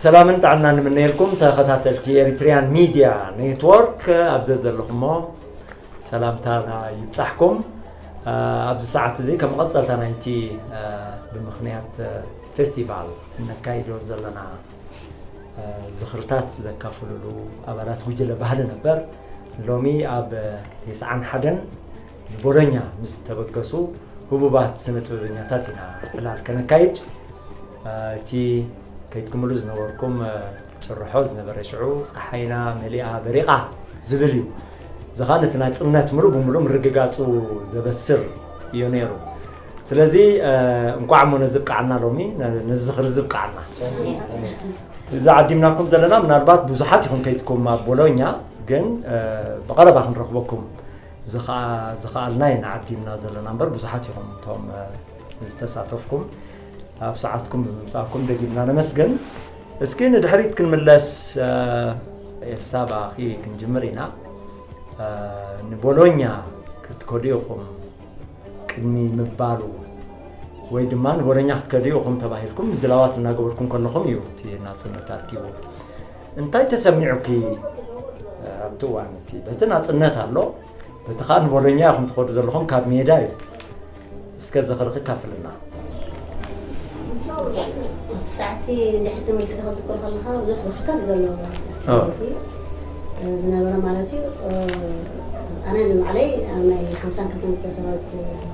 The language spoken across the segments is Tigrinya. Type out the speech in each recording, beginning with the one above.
ሰላምን ጥዕናን ንምነየልኩም ተኸታተልቲ ኤሪትሪያን ሚድያ ኔትወርክ፣ ኣብ ዘዘለኹሞ ሰላምታና ይብጻሕኩም። እ፣ ኣብዚ ሰዓት እዚ ከም መቐጸልታ ናይቲ፣ እ፣ ብምኽንያት፣ እ፣ ፌስቲቫል እነካይዶ ዘለና፣ እ፣ ዝኽርታት ዘካፍሉሉ ኣባላት ጉጅለ ባህሊ ነበር፣ ሎሚ ኣብ ተስዓን ሓደን ንቦሎኛ ምስ ዝተበገሱ ህቡባት ስነ ጥበበኛታት ኢና ዕላል ከነካይድ። እ፣ እቲ ከይትክምሉ ዝነበርኩም፣ እ፣ ጭርሖ ዝነበረ ሽዑ፣ "ጸሓይና መሊኣ በሪቓ" ዝብል እዩ። እዚ ኸኣ ነቲ ናጽነት ምሉእ ብምሉእ ምርግጋጹ ዘበስር እዩ ነይሩ። ስለዚ፣ እ፣ እንቋዕ እሞ ነዚ ብቅዓና ሎሚ፣ ነ-፣ ነዚ ዝኽሪ እዚ ብቅዓና። እዚ ዓዲምናኩም ዘለና ምናልባት ብዙሓት ኢኹም ከይድኩም ኣብ ቦሎኛ፣ ግን፣ እ፣ ብቐረባ ክንረኽበኩም ዝኸኣ-፣ ዝኸኣልና ኢና ዓዲምና ዘለና እምበር ብዙሓት ኢኹም እቶም፣ እ፣ ዝተሳተፍኩም። ኣብ ሰዓትኩም ብምምጻእኩም ደጊምና ነመስግን። እስኪ ንድሕሪት ክንምለስ፣ እ፣ ኤልሳ ብኣኺ ክንጅምር ኢና። እ፣ ንቦሎኛ ክትከዱ ኢኹም ቅድሚ ምባሉ ወይ ድማ ንቦሎኛ ክትከዱ ኢኹም ተባሂልኩም ምድላዋት እናገበርኩም ከለኹም እዩ እቲ ናጽነት ኣርኪቡ። እንታይ ተሰሚዑኪ ኣብቲ እዋን እቲ? በቲ ናጽነት ኣሎ፣ በቲ ኸኣ ንቦሎኛ ኢኹም ትኸዱ ዘለኹም ካብ ሜዳ እዩ። እስከ ዝኽርኺ ካፍልና። ኣብቲ ሰዓትቲ እንድሕር ተመሊስካ ክትዝክሮ ከለኻ ብዙሕ ዝኽርታት እዩ ዘለዎ። ኣዎ። ስለዚ፣ እ፣ ዝነበረ ማለት እዩ፣ እ፣ ኣነ ንባዕለይ ኣብ ናይ ሓምሳን ክልተን ክፍለ ሰራዊት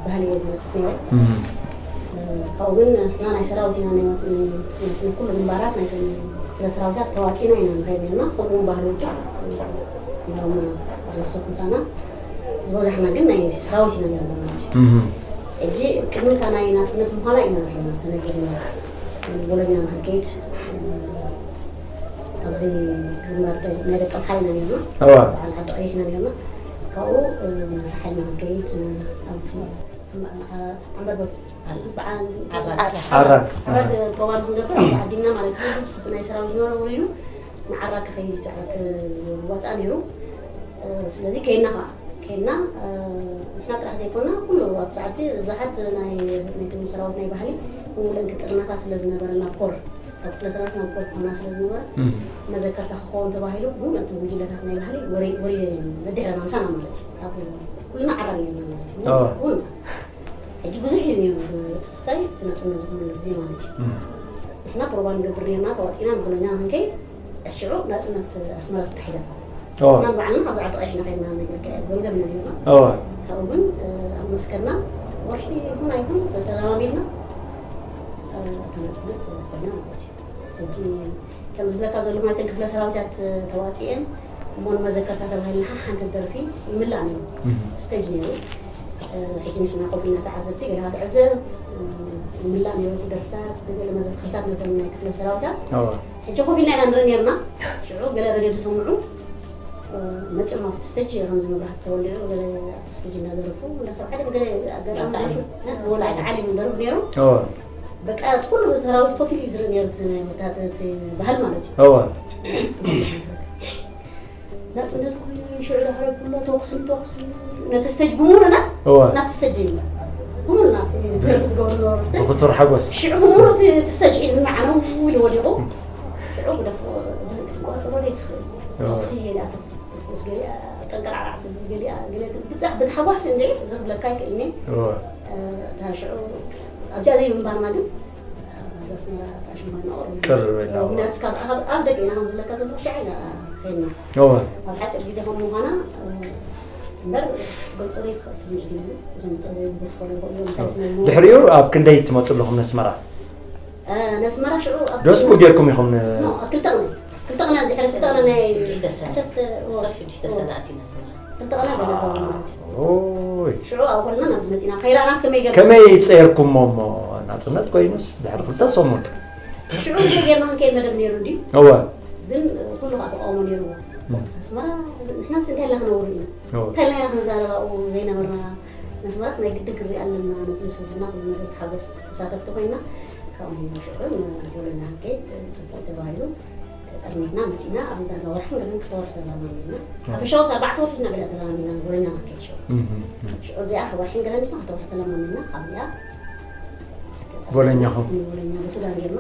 ባህሊ እየ ዝነጥፍ ነይረ። እም። እ፣ ካብኡ ግን ንሕና ናይ ሰራዊት ኢና፣ ናይ፣ ናይ፣ ናይ ኩሉ ግንባራት ናይቶም ክፍለ ሰራዊታት ተዋፂና ኢና ንኸይድ ነርና። ከምኡ እውን ባህሊ ውድብ፣ እ፣ ናብና ዝወሰኹ ምሳና። ዝበዛሕና ግን ናይ ሰራዊት ኢና ነርና ማለት እዩ። እም። ሕጂ ቅድሚ እታ ናይ ናፅነት ምዃና ኢና ንሕና ተነጊርና። ቦሎኛ ንኽንከይድ፣ እ፣ ኣብዚ ግንባር ደ-፣ ናይ ደቂ ኣምሓራ ኢና ነርና። እዋ። በዓል ዓዲ ቀይሕ ኢና ነርና። ካብኡ፣ እ፣ ሳሕል ንኽንከይድ፣ እ፣ ኣብቲ ዓራግ። ዓራግ። ዓራግ ፕሮግራም ክንገብር ዓዲምና ማለት እዩ። ናይ ሰራዊት ዝነበረ ውሪዱ ንዓራግ ክኸይድ እዩ ጸዓት ዝዋጻእ ነይሩ። ስለዚ ከይድና ኸዓ፣ ከይድና፣ ንሕና ጥራሕ ዘይኮና፣ ኩሉ ኣብቲ ሰዓት ብዙሓት ናይ፣ ናይቶም ሰራዊት ናይ ባህሊ፣ ብሙሉእን ክጥርነፋ ስለ ዝነበረ ናብ ኮር ካብ ክፍለ ሰራዊት ናብ ኮር ክኾና ስለ ዝነበረ፣ እም። መዘከርታ ክኸውን ተባሂሉ፣ ብሙሉእ እቶም ጉጅለታት ናይ ባህሊ ወሪ-፣ ወሪደን እየን፣ ደድሕረና ምሳና ማለት እዩ። ኣብ ኩልና ዓራር እዮም ማለት እዩ። ኣዎ። እውን ሕጂ ብዙሕ እዩ ነይሩ፣ እቲ ክስታይ እቲ ናጽነት ዝኽብረሉ ግዜ ማለት እዩ። እም። ንሕና ፕሮባ ንገብር ነርና፣ ተዋጺና ንቦሎኛ ክንከይድ፣ ሽዑ ናጽነት ኣስመራ ተታሒዛት። ኣዎ። ንሕና ንባዕልና ካብዚ ዓዲ ቀይሕ ኢና ከይድና፣ ናይ ገምገም ኢና ነርና። ኣዎ። ካብኡ ግን፣ ኣብ መስከረም ወርሒ ይኹን ኣይኹን ተለማሚድና፣ እታ ናጽነት ኮይና ማለት እዩ። ሕጂ ከም ዝብለካ ዘለኹ፣ ናይተን ክፍለ ሰራዊታት ተዋጺኤን እሞ ንመዘከርታ ተባሂልና ሓንቲ ደርፊ ይምላእ ነይሩ። እም። ስቴጅ ነይሩ። ሕጂ ንሕና ኮፍ ኢልና ተዓዘብቲ፣ ገለ ትዕዘብ፣ ይምላእ ነይሩ እቲ ደርፍታት፣ ገለ መዘከርታት ነቶም ናይ ክፍለ ሰራዊታት። ኣዎ። ሕጂ ኮፍ ኢልና ኢና ንርኢ ነርና። ሽዑ ገለ ሬድዮ ዝሰምዑ መጺኦም ኣብቲ ስቴጅ፣ ከምዚ መብራህቲ ተወሊዑ፣ ገለ ኣብቲ ስቴጅ እናደረፉ፣ እንዳሰብዓ ድም ገለ ኣጋጣሚ ኣታ ደርፉ፣ ዓሊ። ወላ ኣታ ዓሊ ደርፍ ነይሩ። ኣዎ። በቃ፣ እቲ ኩሉ ሰራዊት ኮፍ ኢሉ እዩ ዝርኢ ነይሩ፣ እቲ ናይ ወታደር፣ እቲ ባህል ማለት እዩ። ኣዎ። ናጽነት ኮይኑ፣ ሽዑ ዳሕረ ኩሎ ተኹሲ፣ ተኹሲ፣ ነቲ ስቴጅ ብምሉእና፣ ኣዎ። ናብቲ ስቴጅ እዩ። ብምሉእ ናብቲ ኣዎ። ደርፊ ዝገብሩ ዝነበሩ ስቴጅ። ብኽቱር ሓጎስ። ሽዑ ብምሉእ እቲ፣ እቲ ስቴጅ ሒዙ ንዓነው ኢሉ ወዲቑ። ሽዑ ግደፎ፣ እዚ ክትቆጻጸሮ ዘይትኽእል። ኣዎ። ተኹሲ እያ፣ ተኹሲ፣ ተኹሲ፣ ገሊኣ ጠንቀራዕራዕ ትብል፣ ገሊኣ፣ ገሊኣ ትብል። ብታ-፣ ብታሕጓስ እንድዒ ዝኽብለካ ኣይክእልን እየ። ኣዎ። እ፣ እታ ሽዑ ኣብዚኣ ዘይምንባርና ግን፣ ኣብ ኣስመራ ኣሽማን ቅር ኢልና። ምኽንያቱ ካብ፣ ኣብ፣ ኣብ ደገ ኢና ከም ዝብለካ ዘለኹ ሻዕ ኢና ኸይድና። እወ። ኣብ ሓፂር ግዜ ከም ምዃና፣ እምበር ክትገልጾ ዘይትኽእል ስምዒት እዩ። እዞም ጸወይ ምስ ኾነ ይኽእሉ እዮም፣ እንታይ ስለ ድሕሪኡ ኣብ ክንደይ ትመጹ ኣለኹም ነስመራ? እ፣ ነስመራ ሽዑ ኣብ ዶስ ቡድ ጌርኩም ኢኹም ን- ኖ፣ ክልተ ቅነ። ክልተ ቅነ ድሕሪ ክልተ ቅነ ናይ ሽዱሽተ ሰነ። ዓሰርተ፣ እወ። ዓሰርተ ሽዱሽተ ሰነ ኣቲና ኣስመራ። ክልተ ቀናት ገለ ማለት እዩ። ኦይ። ሽዑ ኣብ ኮልና ናብዚ መጺና። ከይረኣናስ ከመይ ገርና? ከመይ ጸየርኩሞ እሞ ናጽነት ኮይኑስ ድሕሪ ክልተ ሰሙን? ሽዑ እንታይ ገርና ክንከይድ መደብ ነይሩ እንድዩ? እወ። ግን ኩሉ ከዓ ተቃውሞ ነይርዎ። እም። ኣስመራ ንሕናስ እንታይ ኢልና ክነውሪ ኢና? እወ። እንታይ ኢልና ኢና ክንዛረብ ኣብኡ ዘይነበርና? ኣስመራስ ናይ ግድን ክንሪኣ ኣለና፣ ነቲ ምስ ህዝብና ኩሉ ነገር ተሓጎስ ተሳተፍቲ ኮይና፣ ካብኡ ሽዑ ንቦሎኛ ክንከይድ ጽቡቅ ተባሂሉ። ጠርኒፍና መፂና፣ ኣብዚ ዳርጋ ወርሕን ገለን ክልተ ወርሒ ተለማሚድና። ኣዎ። ሓፈሻውስ ኣርባዕተ ወርሒ ኢና ገለ ተለማሚድና፣ ንጎረኛ ክንከይድ ሽዑ። እም፣ እም፣ እም። ሽዑ እዚኣ ወርሕን ገለን ድማ ክልተ ወርሒ ተለማሚድና፣ ካብዚኣ ቦለኛኹም? ንቦለኛ ብሱዳን ጌርና።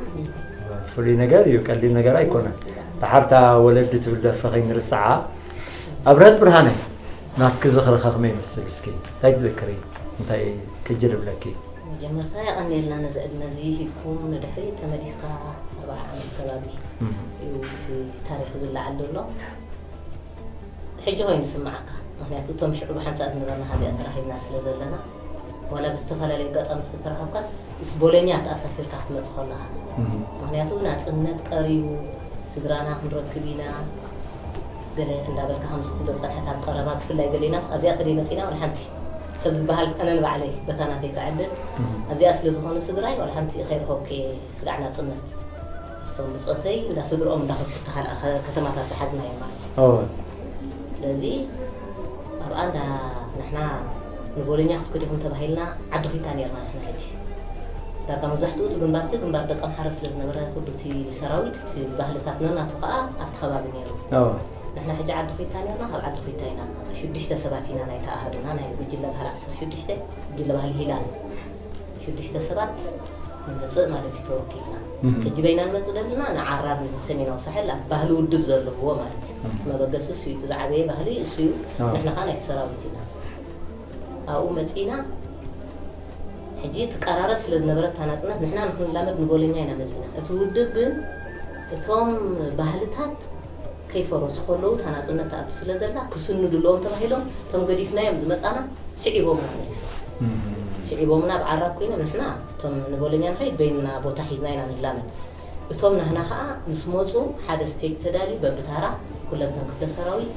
ፍሉይ ነገር እዩ፣ ቀሊል ነገር ኣይኮነን። ደሓርታ ወለዲ ትብል ደርፊ ከይንርስዓ። ኣብርሀት ብርሃነ፣ ናትኪ ዝኽርኸ ከመይ ይመስል? እስኪ እንታይ ትዘክሪ? እንታይ ክጅል ብለኪ? መጀመርታ የቐንየልና ነዚ ዕድመ እዚ ሂብኩም። ንድሕሪ ተመሊስካ ኣርባዓ ዓመት ከባቢ እም። እዩ እቲ ታሪኽ ዝለዓል ዘሎ። ሕጂ ኮይኑ ይስምዓካ። ምኽንያቱ እቶም ሽዑ ብሓንሳእ ዝነበርና ሃዚኣ ተራኺብና ስለ ዘለና፣ ዋላ ብዝተፈላለዩ ኣጋጣሚ ተተራኸብካስ ምስ ቦለኛ ተኣሳሲርካ ክትመጽእ ከለኻ። እም። ምኽንያቱ ናጽነት ቀሪቡ፣ ስድራና ክንረክብ ኢና፣ ገለ እንዳበልካ ከምዚ ክትብሎ ጸንሐት ኣብ ቀረባ፣ ብፍላይ ገሌናስ ኣብዚኣ ተደይ መጺና ዋላ ሓንቲ ሰብ ዝበሃል ኣነ ንባዕለይ በታ ናተይ ክዕልል እም። ኣብዚኣ ስለ ዝኾኑ ስድራይ ዋላ ሓንቲ ከይረኸብኩ እየ ስጋዕ ናጽነት። ምስቶም ብጾተይ እንዳ ስድርኦም እንዳኸድኩ ዝተኻልኣ ከ-፣ ከተማታት ዝሓዝናዮ ማለት እዩ። እወ። ስለዚ ኣብኣ እንዳ ንሕና ንቦለኛ ክትከዱ ኢኹም ተባሂልና ዓዲ ኹይታ ነርና ንሕና ሕጂ። ዳርጋ መብዛሕትኡ እቲ ግንባር እቲ ግንባር ደቀምሓረ ስለ ዝነበረ ኩሉ እቲ ሰራዊት እቲ ባህልታት ነናቱ ከኣ ኣብቲ ከባቢ ነይሩ። እወ። ንሕና ሕጂ ዓዲ ኹይታ ነርና፣ ካብ ዓዲ ኹይታ ኢና ሽዱሽተ ሰባት ኢና ናይ ተኣሃዱና፣ ናይ ጉጅለ ባህሊ ዓሰርተ ሽዱሽተ፣ ጉጅለ ባህሊ ሂላል። ሽዱሽተ ሰባት ንመጽእ ማለት እዩ ተወኪልና። እህ። ሕጂ በይና ንመጽእ ዘለና ንዓራብ ንሰሜናዊ ሳሕል ኣብ ባህሊ ውድብ ዘለዎ ማለት እዩ። እህ። እቲ መበገሲ እሱ እዩ፣ እቲ ዝዓበየ ባህሊ እሱ እዩ። ኣዎ። ንሕና ከኣ ናይ ሰራዊት ኢና። ኣብኡ መጺእና፣ ሕጂ ትቀራረብ ስለ ዝነበረት እታ ናጽነት ንሕና ንኽንላመድ ንቦለኛ ኢና መጺእና። እቲ ውድብ ግን እቶም ባህልታት ከይፈረሱ ከለዉ እታ ናጽነት ትኣቱ ስለ ዘላ ክስንዱ ኣለዎም ተባሂሎም እቶም ገዲፍናዮም ዝመጻና ስዒቦምና መሊሶም። እም። ስዒቦምና ኣብ ዓራብ ኮይኖም ንሕና እቶም ንቦለኛ ንኸይድ በይንና ቦታ ሒዝና ኢና ንላመድ። እቶም ናህና ኸኣ ምስ መጹ ሓደ ስቴጅ ተዳልዩ በብታራ ኩለንተን ክፍለ ሰራዊት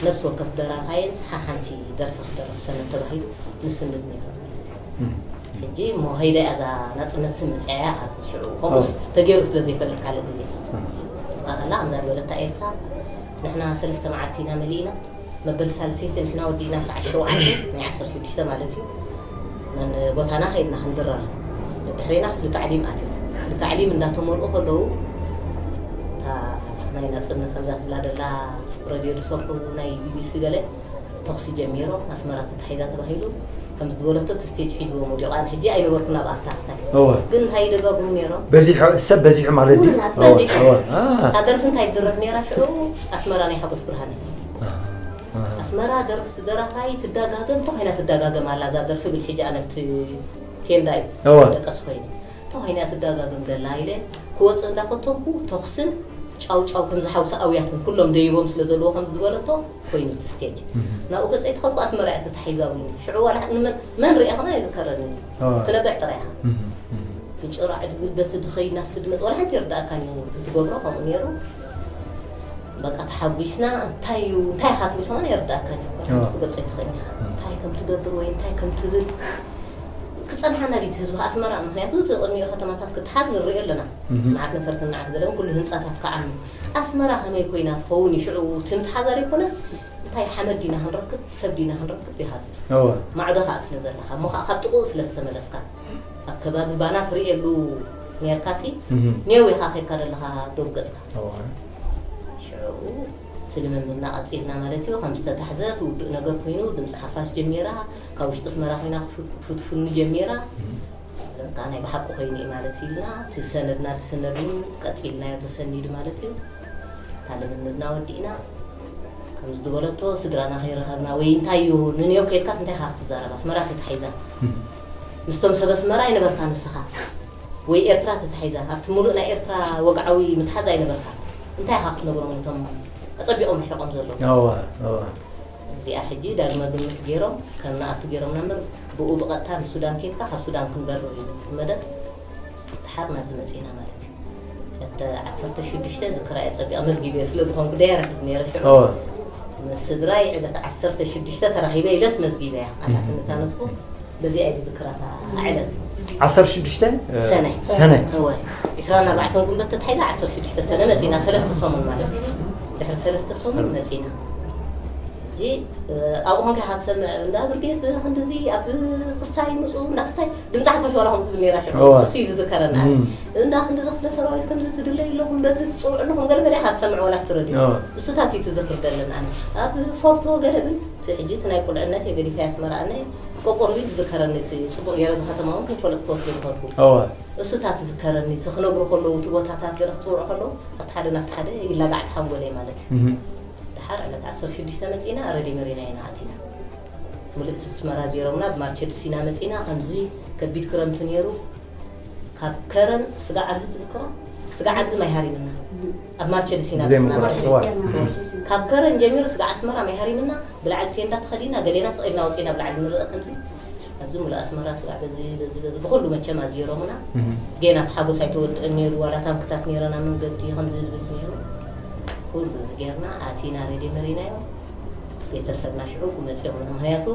ነፍሲ ወከፍ ደራፋየን ሓሓንቲ ደርፊ ክደርፍ ሰነድ ተባሂሉ ንስንድ ነይሩ ማለት እዩ። እም። ሕጂ እሞ ከይዳ እያ እዛ ናጽነት ስም መጽያ እያ ኢኻ ትብል ሽዑ። ከምኡስ ኣዎ። ተገይሩ ስለ ዘይፈልጥ ካልእ ግዜ። እም። ኣኸላ ከምዛ ዝበለታ ኤልሳ ንሕና ሰለስተ መዓልቲ ኢና መሊእና። መበል ሳልሰይቲ ንሕና ወዲእና ሰዓት ሸውዓተ ናይ ዓሰርተ ሽዱሽተ ማለት እዩ። መን ቦታና ከይድና ክንድረር። ድሕሬና ክፍሊ ታዕሊም ኣትዮም። ክፍሊ ታዕሊም እንዳተመልኡ ከለዉ እታ ናይ ናጽነት ከምዛ ትብላ ደላ ሬድዮ ዝሰምዑ ናይ ቢ ቢ ሲ ገለ ተኹሲ ጀሚሮም፣ ኣስመራ ተታሒዛ ተባሂሉ ከም ዝበለቶ እቲ ስቴጅ ሒዝዎም ወዲቑ። ኣነ ሕጂ ኣይነበርኩን ኣብ ኣፍታ ስታይ። እወ። ግን እንታይ ይደጋግሙ ነይሮም? በዚሑ፣ ሰብ በዚሑ ማለት ድዩ? እወ፣ በዚሑ። እወ። አ። እታ ደርፊ እንታይ ትድረፍ ነይራ ሽዑ? ኣስመራ ናይ ሓጎስ ብርሃነ። አ፣ አ። ኣስመራ ደርፊ ደራፋይ ትደጋገም፣ ተኾይና ትደጋገም ኣላ እዛ ደርፊ ብል ሕጂ ኣነ ኣብቲ ቴንዳ እዩ እወ። ደቀስ ኮይነ። ተኾይና ትደጋገም ደላ ኢለ ክወፅእ እንዳፈተንኩ ተኹስን ጫው ጫው ከም ዝሓውሲ ኣውያትን ኩሎም ደይቦም ስለ ዘለዎ ከም ዝበለቶ ኮይኑ እቲ ስቴጅ። እህ። ናብኡ ገፀይ ተኸድኩ ኣስመራ እያ ተታሒዛ እውን። ሽዑ ዋላ ንመን፣ መን ሪኣ ከማን ኣይዝከረንን እዩ። እወ። ትነብዕ ጥራይ ኢኻ። እህ፣ እህ። ፍንጭራዕ ድብል በቲ ድኸይድ ናብቲ ድመፅ ዋላ ሓንቲ ይርድኣካን እዩ እቲ ትገብሮ ከምኡ ነይሩ። በቃ ተሓጒስና እንታይ እዩ፣ እንታይ ኢኻ ትብል ከማን ኣይርድኣካን እዩ። ዋላ ሓንቲ እወ። ክትገልፆ ኣይትኽእልን ኢኻ። እህ። እንታይ ከም ትገብር ወይ እንታይ ከም ትብል ክጸንሓና ድዩ እቲ ህዝቢ ኣስመራ? ምኽንያቱ እቲ ቅድሚኡ ከተማታት ክትሓዝ ንርእዮ ኣለና። እህ። መዓት ነፈርትን መዓት ገለን ኩሉ ህንጻታት ክዓኑ። ኣስመራ ከመይ ኮይና ትኸውን እዩ ሽዑ? እቲ ምትሓዛ ዘይኮነስ እንታይ ሓመድ ዲና ክንረክብ፣ ሰብ ዲና ክንረክብ ኢኻ ትብል። እወ። ማዕዶ ከኣ ስለ ዘለኻ፣ እሞ ከኣ ካብ ጥቕኡ ስለ ዝተመለስካ፣ ኣብ ከባቢ ባና ትርእየሉ ኔርካሲ፣ እህ። ኔው ኢኻ ከድካ ዘለኻ ዶብ ገጽካ። እወ። ሽዑ እቲ ልምምድና ቀጺልና ማለት እዩ። ከም ዝተታሕዘ እቲ ውዱእ ነገር ኮይኑ ድምፂ ሓፋሽ ጀሚራ፣ ካብ ውሽጢ ኣስመራ ኮይና ክትፉ-፣ ክትፉትፉኒ ጀሚራ። እህ። በቃ ናይ ብሓቂ ኮይኑ እዩ ማለት እዩ ኢልና፣ እቲ ሰነድና፣ እቲ ሰነድ እውን ቀጺልናዮ ተሰኒዱ ማለት እዩ። እታ ልምምድና ወዲእና፣ ከም ዝበለቶ ስድራና ከይረኸብና ወይ እንታይ እዩ፣ ንኔው ከይድካስ እንታይ ኢኻ ክትዛረብ? ኣስመራ ተታሒዛ። እህ። ምስቶም ሰብ ኣስመራ ኣይነበርካ ንስኻ። ወይ ኤርትራ ተታሒዛ። ኣብቲ ሙሉእ ናይ ኤርትራ ወግዓዊ ምትሓዝ ኣይነበርካ። እንታይ ኢኻ ክትነግሮም እቶም ኣጸቢቖም ርሒቖም ዘለዉ? እወ፣ እወ። እዚኣ ሕጂ ዳግመ ግምት ገይሮም፣ ከም ንኣቱ ገይሮምና እምበር፣ ብኡ ብቐጥታ ንሱዳን ኬድካ፣ ካብ ሱዳን ክንበርር እዩ እቲ መደብ። ድሓር ናብዚ መጺእና ማለት እዩ። እተ ዓሰርተ ሽዱሽተ ዝክራ እየ ጸቢቐ መዝጊበዮ ስለ ዝኾንኩ፣ ዳይረክት ነይረ ሽዑ። እወ። ምስ ስድራይ ዕለት ዓሰርተ ሽዱሽተ ተራኺበ ኢለስ መዝጊበያ። ኣታ እህ። ትንታነትኩ በዚኣ እየ ዝዝክራ እታ ዕለት። ዓሰርተ ሽዱሽተ ሰነ። ሰነ። እወ። ዕስራን ኣርባዕተን ጉንበት ተታሒዛ ዓሰርተ ሽዱሽተ ሰነ መጺና፣ ሰለስተ ሰሙን ማለት እዩ። ድሕሪ ሰለስተ ሰሙን ሰነ። መጺና። ሕጂ፣ እ፣ ኣብኡ ኮንካ ኢኻ ትሰምዕ፣ እንዳ ብርጌድ ክንድዚ ኣብ ክስታይ ምጹ፣ እንዳ ክስታይ ድምጺ ሓፋሽ ዋላ ከምኡ ትብል ነይራ ሽዑ። እወ። እሱ እዩ ዝዝከረና። እም። እንዳ ክንድዚ ክፍለ ሰራዊት ከምዚ ትድለዩ ኣለኹም፣ በዚ ትጽውዑ ኣለኹም፣ ገለ ገለ ኢኻ ትሰምዕ ዋላ ኣብቲ ረድዮ። እወ። እሱታት እዩ ትዝክር ደለን ኣነ። ኣብ ፎርቶ ገለ ብል፣ እቲ ሕጂ እቲ ናይ ቁልዕነት እየ ገዲፈ ኣስመራ ኣነ፣ ቆቆርቢ ትዝከረኒ፣ እቲ ጽቡቕ ገይረ እዚ ከተማ እውን ከይፈለጥክዎ ስለ ዝኸድኩ። እወ። እሱ እታ ትዝከረኒ፣ እቲ ክነግሩ ከለዉ፣ እቲ ቦታታት ገለ ክጽውዑ ከለዉ፣ ኣብቲ ሓደ ናብቲ ሓደ ይላጋዕ እቲ ሓንጎለይ ማለት እዩ። እህ። ደሓር ዕለት ዓሰርተ ሽዱሽተ መጺና፣ ረዲ መሪና ኢና ኣቲና። ምልእቲ ኣስመራ ዜሮምና፣ ብማርቸዲስ ኢና መጺና፣ ከምዚ ከቢድ ክረምቲ ነይሩ። ካብ ከረን ስጋዕ ኣብዚ ትዝክሮ? ስጋዕ ኣብዚ ማይ ሃሪምና። ኣብ ማርቸዲስ ኢና ብዘይ ኣቲና ምቁራጽ ማለት እዩ። ጽዋር። ካብ ከረን ጀሚሩ ስጋዕ ኣስመራ ማይ ሃሪምና፣ ብላዕሊ ቴንዳ ተኸዲና፣ ገሌና ስቕ ኢልና ወጺና ብላዕሊ ንርእ ከምዚ። ኣብዚ ሙሉእ ኣስመራ ስጋዕ በዚ፣ በዚ፣ በዚ፣ ብኹሉ መቸም ኣዝየሮምና። እህ። ጌና እቲ ሓጎስ ኣይተወድእን ነይሩ፣ ዋላ ታንክታት ነይረን ኣብ መንገዲ ከምዚ ዝብል ነይሩ። ኩሉ እዚ ጌርና ኣቲና ሬድዮ መሪናዮ። ቤተሰብና ሽዑ መጺኦም፣ ምኽንያቱ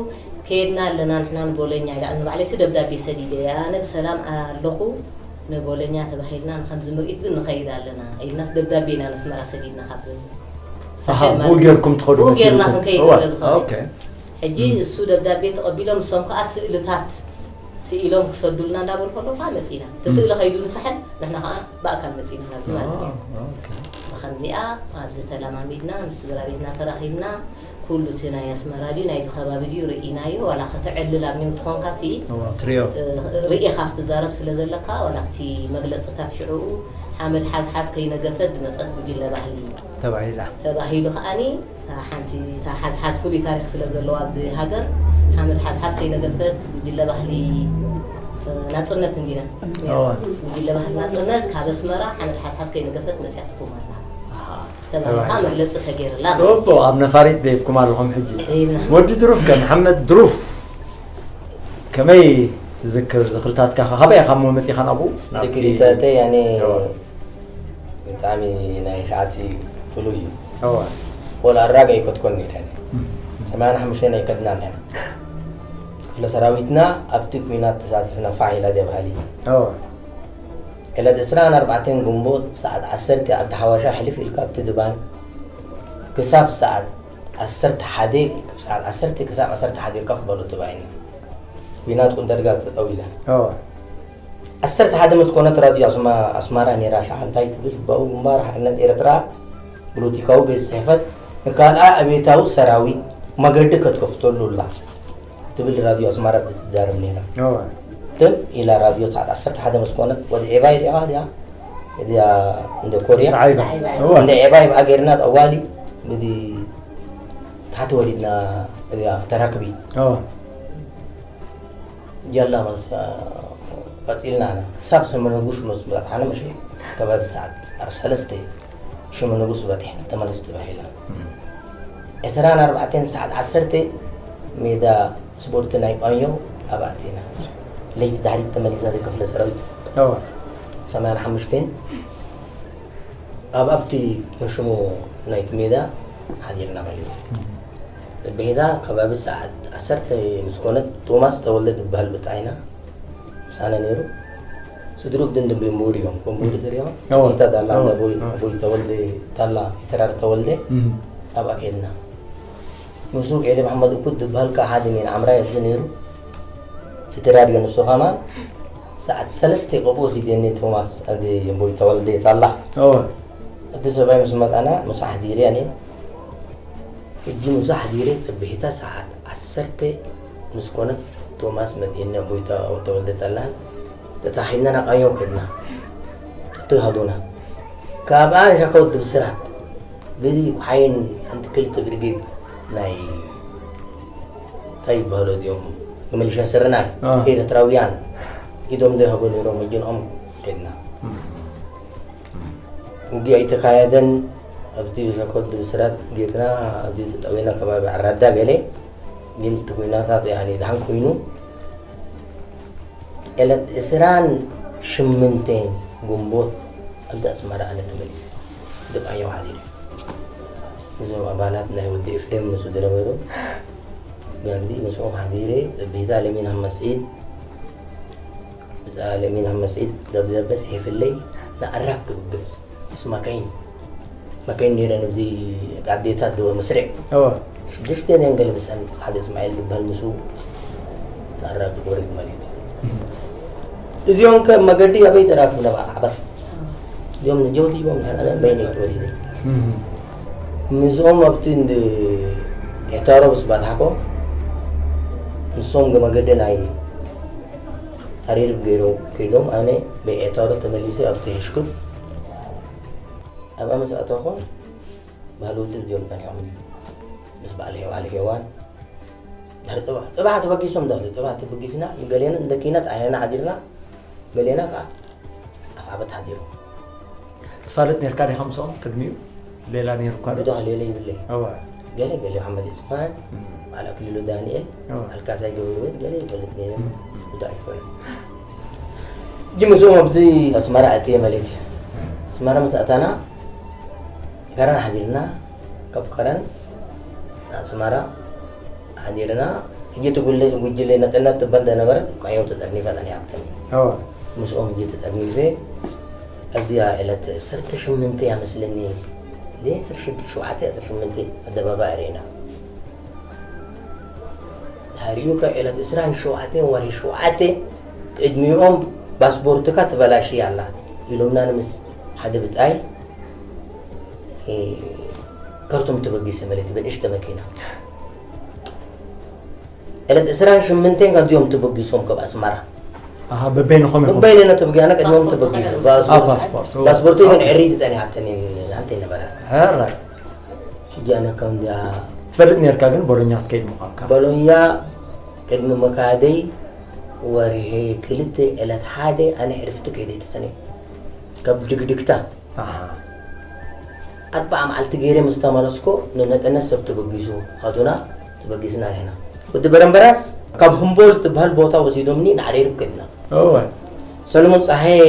ከየድና ኣለና ንሕና ንቦሎኛ ኢላ፣ ንባዕለይሲ ደብዳቤ ሰዲደ፣ ኣነ ብሰላም ኣለኹ፣ ንቦሎኛ ተባሂልና ንከምዚ ምርኢት ግን ንኸይድ ኣለና ኢልናስ ደብዳቤ ኢና ነስመራ ሰዲድና ካብ ኣሃ፣ ሳሕል ብኡ ማለት ጌርኩም ትኸዱ ብኡ መሲልኩም? ጌርና ክንከይድ እዋ፣ ስለ ዝኾነ። ኦኬ። ሕጂ እም። እሱ ደብዳቤ ተቐቢሎም፣ እሶም ከኣ ስእልታት ስኢሎም ክሰዱልና እንዳበሉ ከለዉ ከኣ መጺና። እቲ እም። ስእሊ ከይዱ ንሳሕል፣ ንሕና ከኣ ብኣካል መጺና ናብዚ ማለት እዩ። ኦ፣ ኦኬ። ብኸምዚኣ ኣብዚ ተለማሚድና፣ ምስ ስድራ ቤትና ተራኺብና፣ ኩሉ እቲ ናይ ኣስመራ ድዩ ናይዚ ከባቢ ድዩ ርኢናዮ፣ ዋላ ከተዕልል ኣብ ኒውት ኾንካ ሲ፣ እዋ፣ ትሪኦ። እ፣ ርኢኻ ክትዛረብ ስለ ዘለካ፣ ዋላ ኣብቲ መግለጽታት ሽዑኡ ሓመድ ሓዝሓዝ ከይነገፈት ዝመጸት ጉጅለ ባህሊ ተባሂላ። ተባሂሉ ከኣኒ፣ እታ ሓንቲ፣ እታ ሓዝሓዝ ፍሉይ ታሪኽ ስለ ዘለዋ ኣብዚ ሃገር፣ ሓመድ ሓዝሓዝ ከይነገፈት ጉጅለ ባህሊ፣ እ፣ ናጽነት እንዲና። እዋ። ጉጅለ ባህሊ ናጽነት ካብ ኣስመራ ሓመድ ሓዝሓዝ ከይነገፈት መጽያ ትኩም ኣላ። ኣሃ። ተባሂላ ተባሂላ። መግለጺ ተገይርላ ማለት ጽቡቕ፣ እዩ። ኣብ ነፋሪት ደይብኩም ኣለኹም ሕጂ። ደይብና። ወዲ ድሩፍ ከ፣ መሓመድ ድሩፍ፣ ከመይ ትዝክር ዝኽርታትካ? ካበይ ኢኻ እሞ መጺኻ ናብኡ? ናብቲ ድክሪታተይ፣ ያኔ፣ እዋ። ብጣዕሚ ናይ ሻዕሲ ፍሉይ እዩ። እዋ። ወላ ኣራጋ ኣይከድኮን ነይረ። እም። ሰማንያ ሓሙሽተ ኣይከድናን ነይረ። ክፍለ ሰራዊትና ኣብቲ ኲናት ተሳቲፍና ፋሕ ኢላ ደብሃሊ። እዋ። ዕለት ዕስራን ኣርባዕተን ግንቦት ሰዓት ዓሰርተ ኣልተሓዋሻ ሕልፍ ኢልካ ኣብቲ ድባን ክሳብ ሰዓት ዓሰርተ ሓደ፣ ካብ ሰዓት ዓሰርተ ክሳብ ዓሰርተ ሓደ ከፍ በሉ ተባሂልና። ኲናት ቁም ደርጋ ጠጠው ኢላ። እዋ። ዓሰርተ ሓደ ምስ ኮነት ራድዮ ኣስማ-፣ ኣስማራ ነይራ። ሻዓ እንታይ ትብል? ህዝባዊ ግንባር ሓርነት ኤርትራ ፖለቲካዊ ቤት ጽሕፈት ንካልኣይ ኣብዮታዊ ሰራዊት መገዲ ከትከፍተሉ ኣላ ትብል ራድዮ ኣስማራ ብትዛረብ ነይራ። እዋ። ትም ኢላ ራድዮ ሰዓት ዓሰርተ ሓደ ምስ ኮነት፣ ወዲ ዒባይ ዲኣ፣ ዲኣ፣ እዚኣ እንደ ኮርያ፣ ንዓይባ። ንዓይባ። እዋ። እንደ ዒባይ ብኣ ገይርና ጠዋሊ፣ ብዚ ታሕቲ ወሪድና፣ እዚኣ ተራክቢ። እዋ። ጀላ መስ-፣ ቀጺልና ኣና። ክሳብ ሰመነ ጉሽ መስ-፣ በጽሓና ምሽ ከባቢ ሰዓት ዓርቢ ሰለስተ ሽመ ንጉስ በጺሕና ተመለስ ተባሂልና። እም። ዕስራን ኣርባዕተን ሰዓት ዓሰርተ ሜዳ ስፖርት ናይ ቋንዮ ኣብኣ ኣቲና። ለይቲ ድሕሪት ተመሊስና ክፍለ ሰራዊት እዋ። ሰማንያን ሓሙሽተን ኣብ ኣብቲ መሽሙ ናይቲ ሜዳ ሓዲርና ማለት እዩ። እም። ጽብሒታ ከባቢ ሰዓት ዓሰርተ ምስ ኮነት ቶማስ ተወልደ ዝበሃል ብጻይና ምሳና ነይሩ። ስድርኡ ብድንድን ቤንቡር እዮም። ቤንቡር ትሪኦ? እወ። ጽብሒታ ዳላ እወ። እንዳ ቦይ፣ እወ። ቦይ ተወልደ፣ ዳላ ፊተራሪ ተወልደ እም። ኣብኣ ከድና። ንሱ ኤሊ መሓመድ እኩት ዝበሃል ከዓ ሓደ ሜን ዓምራይ ኣብዚ ነይሩ። ፊተራሪ ንሱ ከማን ሰዓት ሰለስተ ቆብኡ ወሲደኒ ቶማስ፣ እዚ ቦይ ተወልደ ዳላ። እወ። እቲ ሰብኣይ ምስ መጣና፣ ምስ ኣሕዲርያ እኔ ሕጂ ምሳሕ ዲሬ ጽብሒታ ሰዓት ዓሰርተ ምስ ኮነት ቶማስ መጺእኒ ኣቦይ ተ-፣ ተወልደ ጠላን ተታሒዝና ናብ ቃኘው ከድና። እቲ ሃዶና። ካብኣ ንሻካ ወዲ ብስራት በዚ ሓይን ሓንቲ ክልተ ብርጌድ ናይ እንታይ ይበሃሉ እዚኦም ሚሊሻ ስርናይ አ። ኤርትራውያን ኢዶም ዘይሃቡ ነይሮም እጅንኦም ከድና። እም። ውግእ ኣይተኻየደን። ኣብቲ ሸኮት ብስራት ጌርና ኣብዚ ተጠዊና ከባቢ ኣራዳ ገለ ግን እቲ ኩናታት ያኒ ድሓን ኮይኑ ዕለት ዕስራን ሽምንተን ግንቦት ኣብዚ ኣስመራ ኣነ ተመሊሰ። ደቃየው ሓዲረ። እዞም ኣባላት ናይ ወዲ ኤፍሬም ምስ ዝነበሩ ጋርዲ ምስኦም ሓዲረ ጸቢታ ለሚን ኣመስዒድ ብጻ ለሚን ኣብ መስዒድ ደብዳበ ጽሒፍለይ ንኣራክ ክብገስ ምስ ማካይን፣ ማካይን ነይረን ኣብዚ ኣዴታት ዶ መስርዕ። እወ። ሽዱሽተ ነን ገለ ምስአን ሓደ እስማኤል ዝበሃል ምስኡ ንኣራክ ክወርድ ማለት እዩ። እዚኦም ከ መገዲ ኣበይ ተራኪብና ብኣፍ ዓባት? እዚኦም ንጀው ዲቦም ንሕና በይነይ ተወሊደ። እም። ምስኦም ኣብቲ እንድ ኤታሮ ምስ ባጽሓኮ ንሶም መገዲ ናይ ኣሬርብ ገይሮም ከይዶም፣ ኣነ ብኤታሮ ተመሊሰ ኣብ ተሄሽኩት ኣብኣ ምስ ኣተኹ፣ ባህሊ ውድብ ድዮም ጸኒሖም ምስ በዓል ሄዋል ሄዋን ድሕሪ ጽባሕ ጽባሕ ተበጊሶም፣ ዳ ጽባሕ ተበጊስና፣ ገሌና እንደ ኪናት ዓይነና ሓዲርና፣ ገሌና ከዓ ኣፍዓበት ሓዲሮም። ትፋለጥ ነርካ ዲኻ ምስኦም ቅድሚኡ? ሌላ ነይሩ እኳ ዶ? ብዙሕ ሌላ ይብለይ። እዋ። ገለ ገለ መሓመድ እስማን፣ እም። በዓል ኣክሊሉ ዳንኤል፣ እዋ። ኣልካሳይ ገብረወት ገለ ይፈልጥ ነይረ። እም። ብዙሕ ኣይኮነን። ሕጂ ምስኦም ኣብዚ ኣስመራ ኣትየ ማለት እዩ። ኣስመራ ምስ ኣታና ከረን ሓዲርና፣ ካብ ከረን ኣስመራ ሓዲርና፣ ሕጂ እቲ ጉለ-፣ ጉጅለ ነጠነት ትበል ዝነበረት እኳ እዮም ተጠርኒፋ ጸኒሓትኒ። እዋ። ምስኦም ሕጂ ተጠርኒፈ ኣብዚኣ ዕለት ዓሰርተ ሸሞንተ እያ መስለኒ። እንዴ፣ ዓሰርተ ሸውዓተ፣ ዓሰርተ ሸሞንተ ኣደባባይ ርኢና። ድሕሪኡ ከ ዕለት ዕስራን ሸውዓተን ወርሒ ሸውዓተ ቅድሚኦም ፓስፖርትካ ትበላሽይ ኣላ ኢሎምና፣ ንምስ ሓደ ብጣይ፣ እ፣ ከርቱም ተበጊሰ ማለት እዩ፣ ብንእሽተ መኪና። ዕለት ዕስራን ሸሞንተን ካብ ዲኦም ተበጊሶም ካብ ኣስመራ። ኣሃ፣ በበይንኹም ኢኹም? በበይንና ተበጊ-፣ ኣነ ቅድሚኦም ፓስፖርት ተበጊሱ። ተኸልኪሉ። ፓስፖርት፣ ፓስፖርት። ፓስፖርተይ ግን ኦኬ። ዕርይቲ ጸኒሓተኒ፣ ኣንተ ነበረ። ሕራይ። ሕጂ ኣነ ከም እንዲያ ትፈልጥ ነርካ ግን ቦሎኛ ክትከይድ ምዃንካ? ቦሎኛ ቅድሚ መካደይ ወርሒ ክልተ ዕለት ሓደ ኣነ ዕርፍቲ ከይደ ተሰነ። ካብ ድግድግታ ኣርባዓ መዓልቲ ገይረ ምስ ተመለስኮ ንነጠነት ሰብ ተበጊሱ፣ ሃዱና ተበጊስና ርሕና። ወዲ በረምበራስ ካብ ህምቦል ትበሃል ቦታ ወሲዶምኒ ንዓሬርብ ከድና። እወ። ሰለሞን ጸሃየ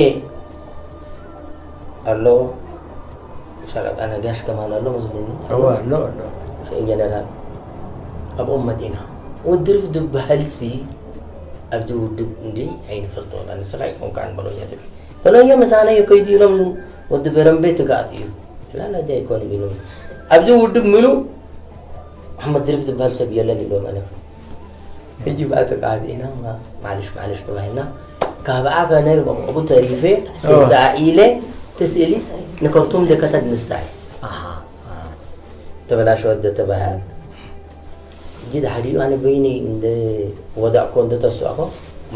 ኣሎ፣ ሻለቃ ነጋሽ ከማን ኣሎ መስለኒ። እወ፣ ኣሎ፣ ኣሎ። ጀነራል ኣብኦም መጢና። ወዲ ርፍ ዝበሃልሲ ኣብዚ ውድብ እንዲ ኣይንፈልጦ፣ ንስኻ ይኮንካ ንበሎ እያ ትብል። በሎዮ ምሳና እዩ ከይዱ ኢሎም ወዲ በረምቤ ትጋት እዩ። ላላ ዲ ኣይኮንም ኢሎም። ኣብዚ ውድብ ምሉ መሓመድ ድሪፍ ዝበሃል ሰብ የለን ኢሎም ኣነ። ሕጂ ብኣ ተቃት ኢና ማ-፣ ማለሽ ማለሽ ተባሂልና። ካብኣ ከነ ብኡ ተሪፈ ተሳኢለ ትስእሊ ንከርቱም ደከታት ንሳይ። ኣሃ፣ ኣሃ። ተበላሸወት ዶ ተባሃለ። ሕጂ ድሕሪኡ ኣነ በይነይ እንደ ወዳእኮ እንደ ተስኣኮ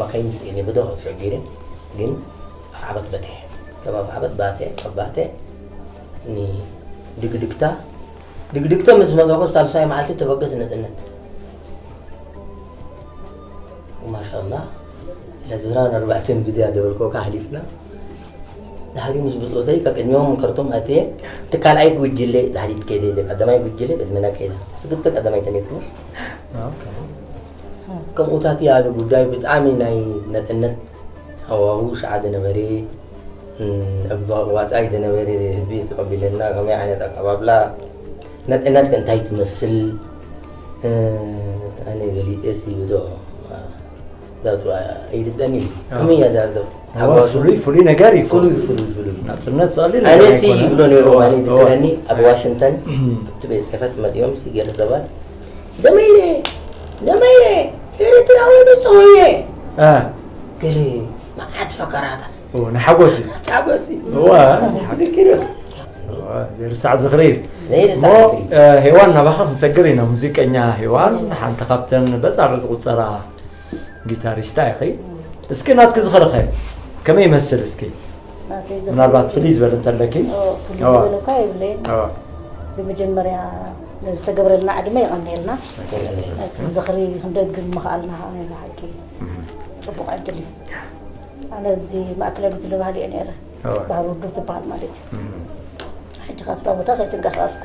ማካይን ስእኒ ብዶ ተሸጊረ ግን ኣፍዓበት በተ። ካብ ኣፍዓበት ባተ፣ ካብ ባተ ንድግድግታ፣ ድግድግተ ምስ መጣኮ ሳልሳይ መዓልቲ ተበገስ ነጥነት። ማሻኣላህ፣ ለዝራን ኣርባዕተን ብድያ ደበልኮ ካሕሊፍና። ድሕሪ ምስ ብጾተይ ካብ ቅድሚኦም ከርቶም ኣትየ፣ እቲ ካልኣይ ጉጅለ ድሕሪት ከይደ፣ ቀዳማይ ጉጅለ ቅድመና ከይደ። ስግብቲ ቀዳማይ ተኔኩ። ኦኬ። ከምኡታት እያ፣ እዚ ጉዳይ ብጣዕሚ ናይ ነጥነት ሃዋሁ ሸዓ ዝነበረ፣ እም፣ ኣብ ዋጻኢ ዝነበረ ህዝቢ ተቐቢለና፣ ከመይ ዓይነት ኣቀባብላ ነጥነት ከ እንታይ ትመስል፣ እ፣ ኣነ ገሊጸ ሲ ብዶ፣ እ፣ ዛቱ ኣይልጠኒ። ኣዎ። ከመይ እያ ዳርዶ? ኣዎ፣ ሓዋሱ ፍሉይ፣ ፍሉይ ነገር እዩ። ፍሉይ፣ ፍሉይ፣ ፍሉይ። ናጽነት ጸሊል ኣነ ነገር ሲ ኣይኮነን። ይብሎ ነይሩ፣ ኣዎ፣ ኣነ ኣዎ። ይዝክረኒ፣ ኣብ ዋሽንግተን፣ እም። ኣብቲ ቤት ጽሕፈት መጺኦም ሲ ገለ ሰባት፣ "ደመይረ፣ ደመይረ፣ ኤርትራዊ ንጹህ እየ!" እ። ገለ መዓት ፈከራታት። ኦ፣ ንሓጎስ እዩ። ሓጎስ እዩ። እዋ፣ ይዝክር እዩ። እዋ፣ ዘይርሳዕ ዝኽሪ እዩ። ዘይርሳዕ እሞ፣ ዝኽሪ። እ፣ ሄዋን ናባኻ ክንሰግር ኢና። ሙዚቀኛ ሄዋን፣ ሓንቲ ካብተን በጻብዕ ዝቑጸራ ጊታሪስታ ኢኺ። እስኪ ናትኪ ዝኽርኸ ከመይ ይመስል እስኪ? ናተይ ዝኽሪ ምናልባት ፍልይ ዝበለ እንተለኪ? ኦ፣ ፍልይ እዋ። ዝበለ እኳ የብለይን። እዋ። ብመጀመርያ ነዚ ዝተገብረልና ዕድመ የቐንየልና። የቐንየልና። ነቲ ዝኽሪ ክንደግም ምኽኣልና ኸዓ ናይ ብሓቂ እም። ጽቡቕ ዕድል እዩ። ኣነ ኣብዚ ማእከላይ ጉጅለ ባህሊ እየ ነይረ። እዋ። ባህሊ ውድብ ትበሃል ማለት እዩ። እም። ሕጂ ካብታ ቦታ ኣይተንቀሳቐስኩ።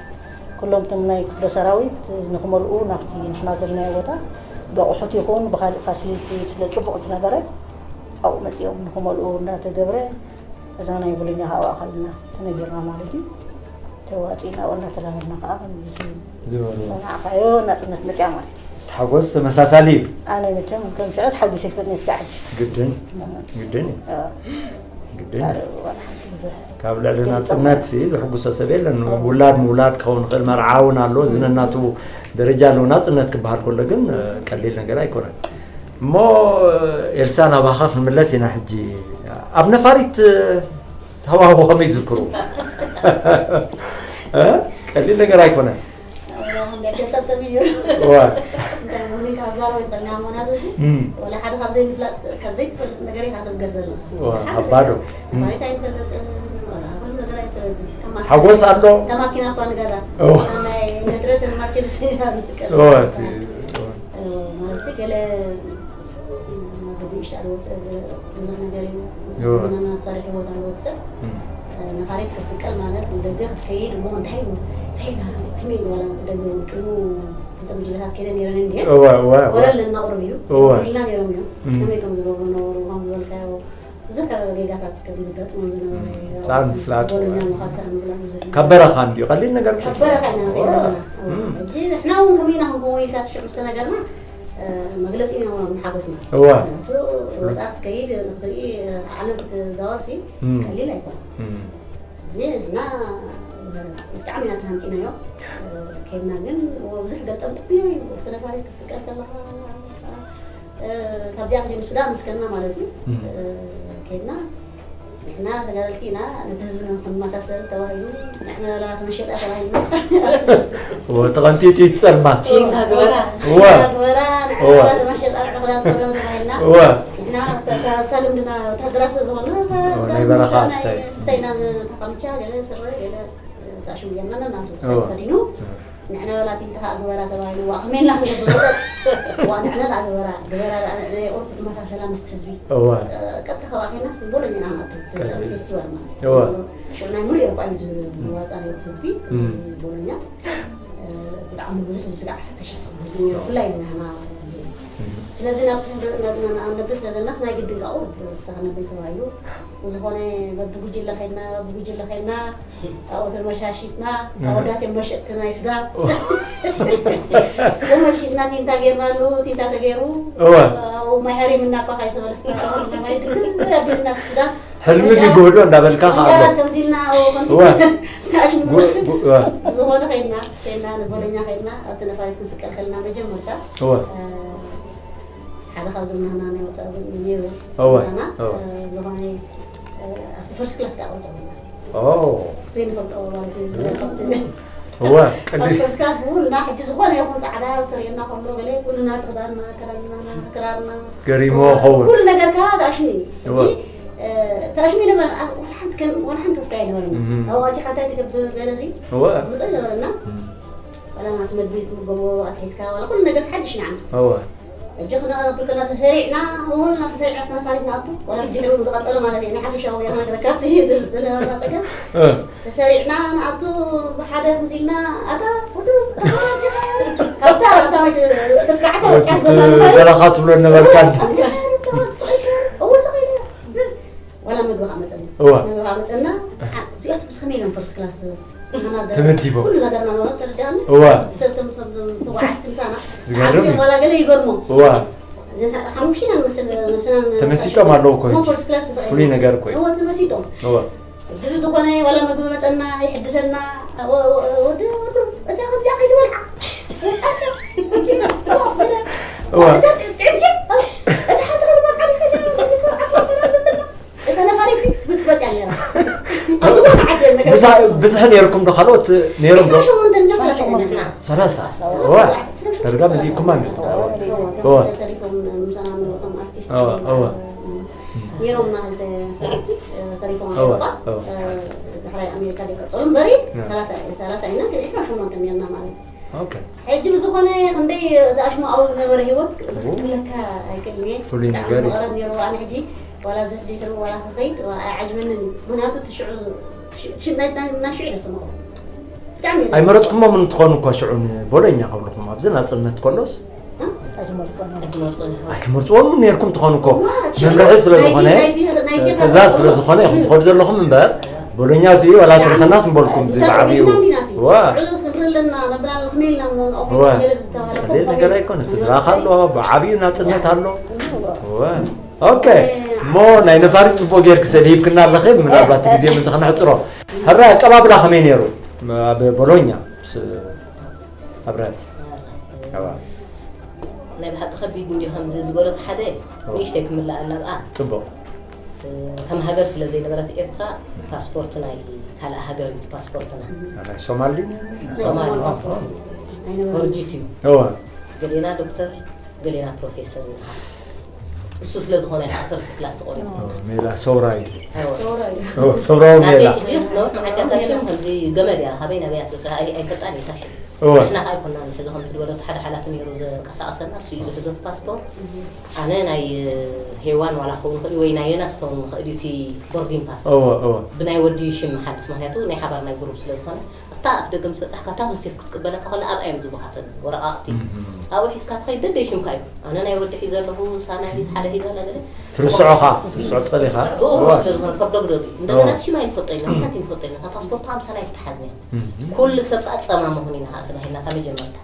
ኩሎም እቶም ናይ ክፍለ ሰራዊት ንክመልኡ ናብቲ ንሕና ዘለናዮ ቦታ ብኣቑሑት ይኹን ብኻልእ ፋሲሊቲ ስለ ጽቡቕ ዝነበረ ኣብኡ መጺኦም ንክመልኡ እናተገብረ እዛ ናይ ብሎኛ ከዓ ኣብኣ ከለና ተነጊርና ማለት እዩ። ተዋፂና ኣብኡ እናተላመድና ከዓ ከምዚ ዝበሉ ዝሰማዕካዮ ናፅነት መፅያ ማለት እዩ። እቲ ሓጎስ ተመሳሳሊ እዩ። ኣነ መቸም ከም ሽዑ ተሓጒሰ ይፈልጥ እስካዕ ሕጂ። ግድን፣ እም። ግድን እዩ። ኣዎ። ግድን እዩ። ካልእ ዋላ ሓንቲ ብዙሕ ካብ ልዕሊ ናፅነት ሲ ዘሕጉሶ ሰብ የለን። ኣዎ። ውላድ ምውላድ ክኸውን ይኽእል፣ መርዓ እውን ኣሎ፣ እዚ ነናቱ ደረጃ ኣለዎ። ናፅነት ክበሃል ከሎ ግን ቀሊል ነገር ኣይኮነን። እሞ ኤልሳ ናባኻ ክንምለስ ኢና ሕጂ። ኣብ ነፋሪት ሃዋህው ከመይ ዝዝክሩ? እ? ቀሊል ነገር ኣይኮነን። ዋ። ካብ ዛረባ ይበልና መናቱ እዚ እም። ወላ ሓደ ካብ ዘይንፍላጥ ካብ ዘይትፈልጥ ነገር ኢኻ ትብገስ ዘለኻ። ዋ፣ ሓደ ኣብ ባዶ። ነገር፣ እም። ማለት ኣይንፈልጥን፣ ወላ ኩሉ ነገር ኣይንፈልጥን። ከም ሓጎስ ኣሎ። እታ ማኪና እኳ ንገራ። ኦ። ናይ ነድረት ማርቸዲስ ምስቀል። ኦ፣ እቲ፣ ኦ። ማለት ገለ ብንእሽታ ዝወፅእ ብዙሕ ነገር እዩ። እወ። ብናና ሳሪሒ ቦታ ዝወፅእ እም። ነፋሪት ክስቀል ማለት ንደገ ክትከይድ እሞ እንታይ እዩ? እንታይ ኢና? ከመይ እዩ ዋላ እቲ ደገ እውን ቅድሚ ክልተ ጉጅለታት ከይደ ነይረን እንድየን። እወ፣ እወ፣ እወ። ወረል እናቕርብ እዩ። እወ። ኢልና ነይሮም እዩ። እም። ከመይ ከም ዝገብሩ ነበሩ ከም ዝበልካዮ ብዙሕ ጌጋታት ከም ዝገጥሞም ዝነበረ እዩ። ብጣዕሚ ፍላጥ ቦሎኛ እዩ። ምዃን ሰኣን ምብላዕ ብዙሕ እዩ። ካብ በረኻ እንድዩ ቀሊል ነገር ካብ በረኻ ኢና ንርኢ ዘለና። እም። ሕጂ ንሕና እውን ከመይ ኢና ክንከውን ኢልካ ትሽዑ ዝተነገርና እ፣ መግለጺ ኢና ንሓጎስና። እወ። እቲ ወጻኢ ክትከይድ ንክትርኢ ዓለም ክትዛወር ሲ እም። ቀሊል ኣይኮነን። እም። እዚ ንሕና ብጣዕሚ ኢና ተሃንጢናዮ። እ፣ ከይድና ግን እወ ብዙሕ ገጠምጥም እዩ። እቲ ነፋሪት ክስቀል ከለኻ እ፣ ካብዚኣ ክጀምር ሱዳን ምስከና ማለት እዩ። እም። እ፣ ከይድና ንሕና ተጋደልቲ ኢና ነቲ ህዝቢ ንክንመሳሰል ተባሂሉ ንዕመላ ተመሸጣ ተባሂልና። እወ፣ ተቐንጢጡ እዩ እቲ ጸልማት። ቲንታ ግበራ። እወ። ግበራ እወ። ንዕመላ ተመሸጣ ንዕመላ ተባሂልና። እወ። ንሕና እታ ልምዲ ወታደራት ስለ ዝኾንና እወ፣ ናይ በረኻ ስታይ። ስታይና ተቐምቻ ገለ ስረ ገለ ታሽሙ ጌርና ነናቱ እወ። ተኸዲኑ ንዕና በላቲ እንተኻ ግበራ ተባሂሉ ዋ ከመይና ክንገብር ዋ ንዕና ላ ግበራ ግበራ ላ ንዕና የቆርኩ ዝመሳሰላ ምስቲ ህዝቢ እወ። ቀጥታ ከባኺና ቦሎኛ ኢና ንኣቱ ቀሊል። ፌስቲቫል ማለት እወ። ናይ ሙሉ ኤሮጳ እዩ ዝ- ዝዋፃ ነቲ ህዝቢ እም። ቦሎኛ ብጣዕሚ ብዙሕ ህዝቢ ስጋ ዓሰርተ ሺሕ ሰብ ህዝቢ ነይሩ ብፍላይ እዚ ናህና እዚ ስለዚ ናብቲ ንብረት ስለ ዘለናስ ናይ ግድን ካብኡ ክሳብ ነብይ ተባሂሉ ብዝኾነ በብጉጅለ ከይድና በብጉጅለ ከይድና ኣብኡ ተመሻሺትና ኣወዳት እዮም መሸጥቲ ናይ ሱዳን ተመሽጥና ቲንታ ጌርናሉ ቲንታ ተገይሩ እወ ኣብኡ ማይ ሃሪምና እኳ ካይተመለስና ማይ ድብር ኣቢልና ሱዳን ሕልሚ ድዩ ጉህዶ እንዳበልካ ከኣሎ ከምዚልና እወ። ታሽምስ ጉ- እወ። ዝኾነ ከይድና ከይድና ንቦሎኛ ከይድና ኣብቲ ነፋሪት ክንስቀል ከለና መጀመርታ እወ ሓደ ካብዞም ናህና ናይ ወፃኢ ነይሩ እወ ምሳና እወ ዝኾነ ኣብቲ ፈርስት ክላስ ከዓ ቆርፆ ኦ ዘይንፈልጦ ማለት እዩ ዝረከብቲ እወ ቅዲ ፈርስት ክላስ ብኩልና ሕጂ ዝኾነ ይኹን ፃዕዳ ተርእየና ከሎ ገለ ኩልና ትኽዳና ኣከዳድናና ክራርና ገሪሞ ኸውን ኩሉ ነገር ከዓ ተኣሽሙ እዩ እወ። ሕጂ ተኣሽሙ ይነበረ ወላ ሓንቲ ከም ወላ ሓንቲ ክስታይ ኣይነበረና እም። ኣብ ዋፂ ሓንታይ ትገብር ገለ እዚ እወ ምጦ ይነበረና እም። ወላ ናቲ መግቢ ዝምገቦ ኣትሒዝካ ወላ ኩሉ ነገር ሓድሽ ንዓና እወ ሕጂ ክነቐብር ከና ተሰሪዕና እውን ተሰሪዕና ተነፋሪት ንኣቱ ወላ እቲ ድሕሪኡ ዝቐጸለ ማለት እዩ ናይ ሓፈሻዊ ጌርና ገለ ካብቲ ዝነበርና ጸገም እ። ተሰሪዕና ንኣቱ ብሓደ ከምዚ ኢልና ኣታ ወዱ ካብታ ኣታ ተስካዕታ እቲ በረኻ ትብሎ ነበርካ እንዲ ወላ ምግቢ ከዓ መፀና እወ ምግቢ ከዓ መፀና እዚኣቶም ምስ ከመይ ኢሎም ፈርስት ክላስ ተመዲቦም። ኩሉ ነገርና ነው ተረዳኒ እወ ሰብቶም ተጓዓዝቲ ምሳና ዝገርም እዩ። ዋላ ገለ ይገርሞም እወ ሓሙሽና ንመስል ነብስና ተመሲጦም ኣለዉ እኮ ሕጂ። ፈርስት ክላስ ፍሉይ ነገር እኮ እዩ እወ ተመሲጦም እወ እዚ ዝኾነ ዋላ ምግቢ መፀና ይሕድሰና ወዲ ወዲ እዚኣ ከምዚኣ ከይትበልዓ እወ እታ ጥዕምቲ እታ ሓንቲ ከይትበልዓ እታ ነፋሪት ብትመፅያ ነራ ኣብዚ ቦታ ዓዲ ነገር ብዙሕ- ብዙሕ ነርኩም ዶ ካልኦት ነይሮም ዶ ሸሞንተ እና ሰላሳ ኢና ሰላሳ እወ ዳርጋ መሊእኩማ እወ እወ ተሪፎም ምሳና ምኖቶም ኣርቲስት እወ እወ ነይሮም ማለት ሰራቲ ተሪፎም እወ ኣለባ እወ ድሕራይ ኣሜሪካ ደቀፀሉ እምበሪ እወ ሰላሳ ኢና ዕስራ ሸሞንተ ነርና ማለት እዩ ኦኬ ሕጂ ብዝኾነ ክንደይ ተኣሽሞ ኣብኡ ዝነበረ ህይወት ክትብለካ ኣይክእልን እየ ፍሉይ ነገር እዩ። መቐረት ነይሩ ኣነ ሕጂ ዋላ ዝሕዲ ድሩ ዋላ ክኸይድ ኣይዓጅበንን እዩ ምክንያቱ ትሽዑ ትሽዑ ናይ ሽዑ ደስ ምቐ ብጣዕሚ እዩ ኣይመረፅኩሞምን ትኾኑ እኮ ሽዑ ንቦሎኛ ከብልኹም ኣብዚ ናፅነት ከሎስ ኣይትመርፅን ኣይትመርፅዎምን ነርኩም ትኾኑ እኮ መምርሒ ስለ ዝኾነ ትእዛዝ ስለ ዝኾነ ኢኹም ትኸዱ ዘለኹም እምበር ቦሎኛ ሲ ዋላ ተርፈናስ ንበልኩም እዚ ብዓብዩ ዋ ዋ ቀሊል ነገር ኣይኮነ ስድራኻ ኣሎ ብዓብዩ ናፅነት ኣሎ ዋ ኦኬ እሞ ናይ ነፋሪት ፅቡቅ ጌርክ ሰሊብክና ኣለኸ ምናልባት ግዜ ምንተ ክነሕፅሮ ሕራ ኣቀባብላ ከመይ ነይሩ ኣብ ቦሎኛ ኣብረት ናይ ብሓቂ ከቢድ እንዲ ከምዚ ዝበሎት ሓደ ንእሽተይ ክምላእ ኣለብኣ ፅቡቅ ከም ሃገር ስለ ዘይነበረት ኤርትራ ፓስፖርት ናይ ካልእ ሃገር እዩ ፓስፖርትና ናይ ሶማል ድዩ ሶማል ሆርጂት እዩ እወ ገሌና ዶክተር ገሌና ፕሮፌሰር ይበሃል። እሱ ስለ ዝኾነ እያ ፈርስት ክላስ ተቖሪፀ። ሜላ ሰውራይ ሰውራይ ሰውራዊ ናተይ ሜላ ሕጂ ነውሕ መዓልቲ ኣታሽም ከምዚ ገመድ እያ ሃበይ ናበይ ኣትበፅሕ ኣይፈልጣን እየ ታሽም። ንሕና ከዓ ኣይኮናን ንሕዞ ከምቲ ዝበለት ሓደ ሓላፊ ነይሩ ዘንቀሳቐሰና እሱ እዩ ዝሕዞ እቲ ፓስፖርት። ኣነ ናይ ሄዋን ዋላ ክኸውን ይኽእል እዩ ወይ ናይ የናስ ክኸውን ይኽእል እዩ እቲ ቦርዲን ፓስ እወ እወ ብናይ ወዲ ሽም ሓልፍ ምክንያቱ ናይ ሓባር ናይ ግሩፕ ስለ ዝኾነ ኣብታ ኣፍ ደገ ምስ በፃሕካ እታ ሆስቴስ ክትቅበለካ ከላ ኣብኣ እዮም ዝቡኻተን ወረቓቕቲ ኣብኡ ሒዝካ ትኸይድ ደደይ ሽምካ እዩ ኣነ ናይ ወዲ ሒዘ ኣለኹ ሳና ሂድ ሓደ ሂድ ኣላ ገለ ትርስዖኻ ትርስዖ ትኽእል ኢኻ ብኡ እወ ስለ ዝኾነ ፈርዶግዶግ እዩ እንደገና እቲ ሽም ኣይንፈልጦ ኢና ምክንያት ይንፈልጦ ኢና እታ ፓስፖርት ሃምሳ ናይ ትሓዝን እያ ኩሉ ሰብ ከዓ ፀማም ኹን ኢና ከዓ ተባሂልና ካብ መጀመርታ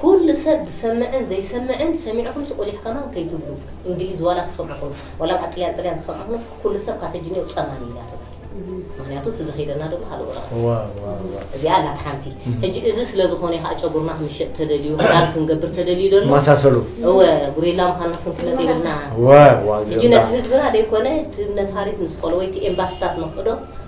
ኩሉ ሰብ ዝሰምዕን ዘይሰምዕን ሰሚዕኹምስ ቁሊሕ ከማን ከይትብሉ እንግሊዝ ዋላ ትሰምዕኹም ዋላ ኣብ ጥልያን ጥልያን ትሰምዕኹም ኩሉ ሰብ ካብ ሕጂ ኔው ፀማን እዩ ኢላ ተባሂሉ ምክንያቱ እቲ ዝኸይደና ደሎ ካልእ ወረቐት እዚኣ ኣላት ሓንቲ ሕጂ እዚ ስለ ዝኾነ ከዓ ጨጉርና ክንሸጥ ተደልዩ ክዳን ክንገብር ተደልዩ ደሎ ማሳሰሉ እወ ጉሪላ ምዃንና ስንፍለጥ ይብልና ሕጂ ነቲ ህዝብና ዘይኮነ እቲ ነፋሪት ምስ ቆሎ ወይ እቲ ኤምባስታት ነፍቅዶ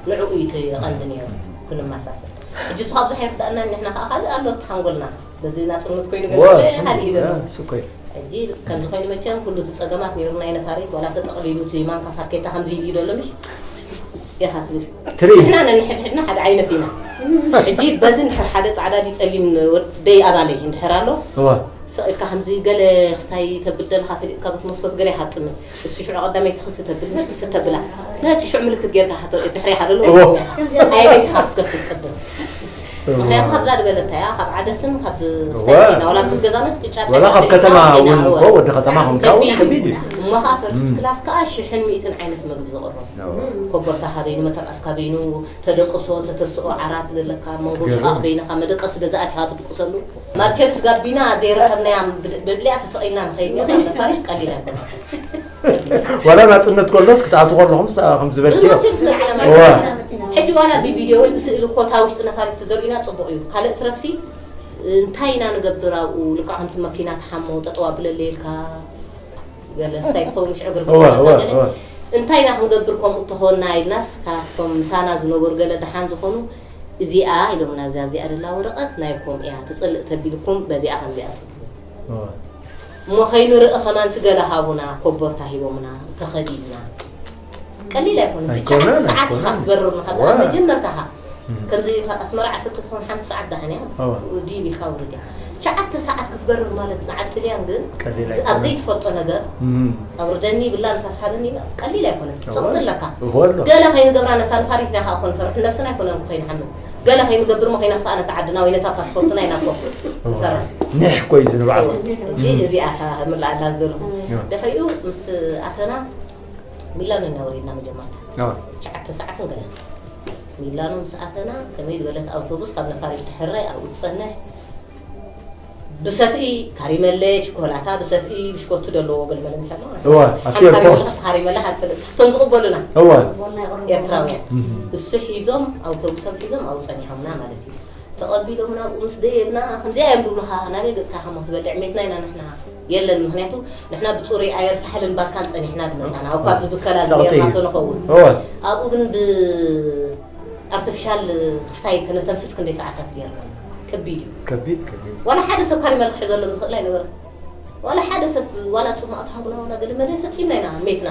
ንዕኡ እዩ እቲ ቀንዲ ነይሩ ክንመሳሰል ሕጂ እሱ ካብዚ ሓይርዳእና ንሕና ከዓ ካልእ ኣሎ እቲ ሓንጎልና በዚ ናፅነት ኮይኑ ገለ ሓደ ሂበ እሱ እኮ እዩ። ሕጂ ከምዚ ኮይኑ መቸም ኩሉ እቲ ፀገማት ነይሩ ናይ ነፋሪት ዋላ ተጠቕሊሉ እቲ ማንካ ፋርኬታ ከምዚ ኢሉ እዩ ዘሎ ምሽ ኢኻ ትብል ትርኢ ንሕና ነንሕድሕድና ሓደ ዓይነት ኢና ሕጂ በዚ እንድሕር ሓደ ፃዕዳ ድዩ ፀሊም ወደይ ኣባለይ እንድሕር ኣሎ እዋ ስቕ ኢልካ ከምዚ ገለ ክስታይ ተብል ደለኻ ፈሊጥካ በቲ መስኮት ገለ ኢኻ ትጥምት እሱ ሽዑ ቀዳመይቲ ክፍት ተብል ምሽ ክፍት ተብላ ነቲ ሽዑ ምልክት ጌርካ ኢኻ ተርኢ ድሕሪ ኢኻ ደሎ እዎ ኣየለይትኻ ክትከፍት ቅድም ምክንያቱ ካብዛ ዝበለታ እያ ካብ ዓደስን ካብ ስታይና ዋላ ካብ ገዛናስ ቅጫ ወላ ካብ ከተማ እውን እኮ ወዲ ከተማ ከምካ እውን ከቢድ እዩ እሞ ከዓ ፈርስት ክላስ ከዓ ሽሕን ሚእትን ዓይነት መግቢ ዘቕርቦም ኮቦርታ ካበይኑ መተቃስ ካበይኑ ተደቅሶ ተተስኦ ዓራት ዘለካ መንጎ ሽቓቕ በይንኻ መደቀሲ ገዛ ኣቲኻ ትድቅሰሉ ማርቸዲስ ጋቢና ዘይረኸብናያ ብብሊኣ ተሰቒልና ንኸይድ ነፋሪት ቀሊል ኣይኮነ ዋላ ናፅነት ከሎስ ክትኣቱ ከለኹም ከምዝበልክዮ ሕጂ ዋላ ብቪድዮ ወይ ብስእሊ ኮታ ውሽጢ ነፋሪት ተደሪእና ፅቡቕ እዩ ካልእ ትረፍሲ እንታይ ኢና ንገብር ኣብኡ ልክዕ ከምቲ መኪና ትሓሞ ጠጠው ኣብለለ ኢልካ ገለ እንታይ ትኸውን ሽዑ ግርግር እንታይ ኢና ክንገብር ከምኡ እተኾንና ኢልናስ ካብቶም ምሳና ዝነበሩ ገለ ደሓን ዝኾኑ እዚኣ ኢሎምና እዛ ኣብዚኣ ደላ ወረቐት ናይኩም እያ ትፅልእ ተቢልኩም በዚኣ ከምዚኣ ትብሉ እሞ ከይንርኢ ከማን ስገለ ሃቡና ኮቦርታ ሂቦምና ተኸዲድና ቀሊል ኣይኮነ ትሽዓተ ሰዓት ኢኻ ክትበርር ንኻ መጀመርታኻ ከምዚ ኣስመራ ዓሰርተ ትኾን ሓንቲ ሰዓት ዳሕን እያ ድዩ ኢልካ ውርድ እያ ትሽዓተ ሰዓት ክትበርር ማለት ንዓድ ጥልያን ግን ኣብ ዘይትፈልጦ ነገር ኣውርደኒ ብላ ንፋስ ሃበኒ ቀሊል ኣይኮነ ፅቕጢ ኣለካ ገለ ከይንገብራ ነታ ንፋሪትና ከዓ ኮንፈርሕ ነብስና ኣይኮነን ከይንሓምም ገለ ከይንገብር ሞ ከይናኽፍኣ ነታ ዓድና ወይ ነታ ፓስፖርትና ኢናቶ ንፈርሕ ንሕ ኮይ ዝንባዕሉ እዚኣ ምልኣላ ዝደለኹ ድሕሪኡ ምስ ኣተና ሚላኖ ኢና ወሪድና መጀመርታ ትሽዓተ ሰዓትን ገለ ሚላኖ ምስ ኣተና ከመይ ዝበለት ኣውቶቡስ ካብ ነፋሪት ትሕረ ኣብኡ ትፀንሕ ብሰፍኢ ካሪመለ ሽኮላታ ብሰፍኢ ብሽኮቱ ዘለዎ ገለመለ ምሻሎ እዋ ኣብቲ ኤርፖርት ካሪመለ ሃትፈልጥ እቶም ዝቕበሉና እዋ ኤርትራውያን እሱ ሒዞም ኣውቶቡሶም ሒዞም ኣብኡ ፀኒሖምና ማለት እዩ ተቐቢሎም ናብኡ ምስ ደየብና ከምዚኣ እዮም ዝብሉኻ ናበይ ገፅካ ከሞ ትበልዕ ሜትና ኢና ንሕና የለን ምክንያቱ ንሕና ብፁሩይ ኣየር ሳሕልን ባካን ፀኒሕና ድመፃና ኣብ ካብዚ ብከላ ዝገርና ተንኸውን ኣብኡ ግን ብኣርቲፊሻል ክስታይ ከነተንፍስ ክንደይ ሰዓታት ገርና ከቢድ እዩ ከቢድ ከቢድ ዋላ ሓደ ሰብ ካሪመል ክሕዘሎም ዝኽእል ኣይነበረ ዋላ ሓደ ሰብ ዋላ ፅማቕ ተሃቡና ዋላ ገለ መለ ፈፂምና ኢና ሜትና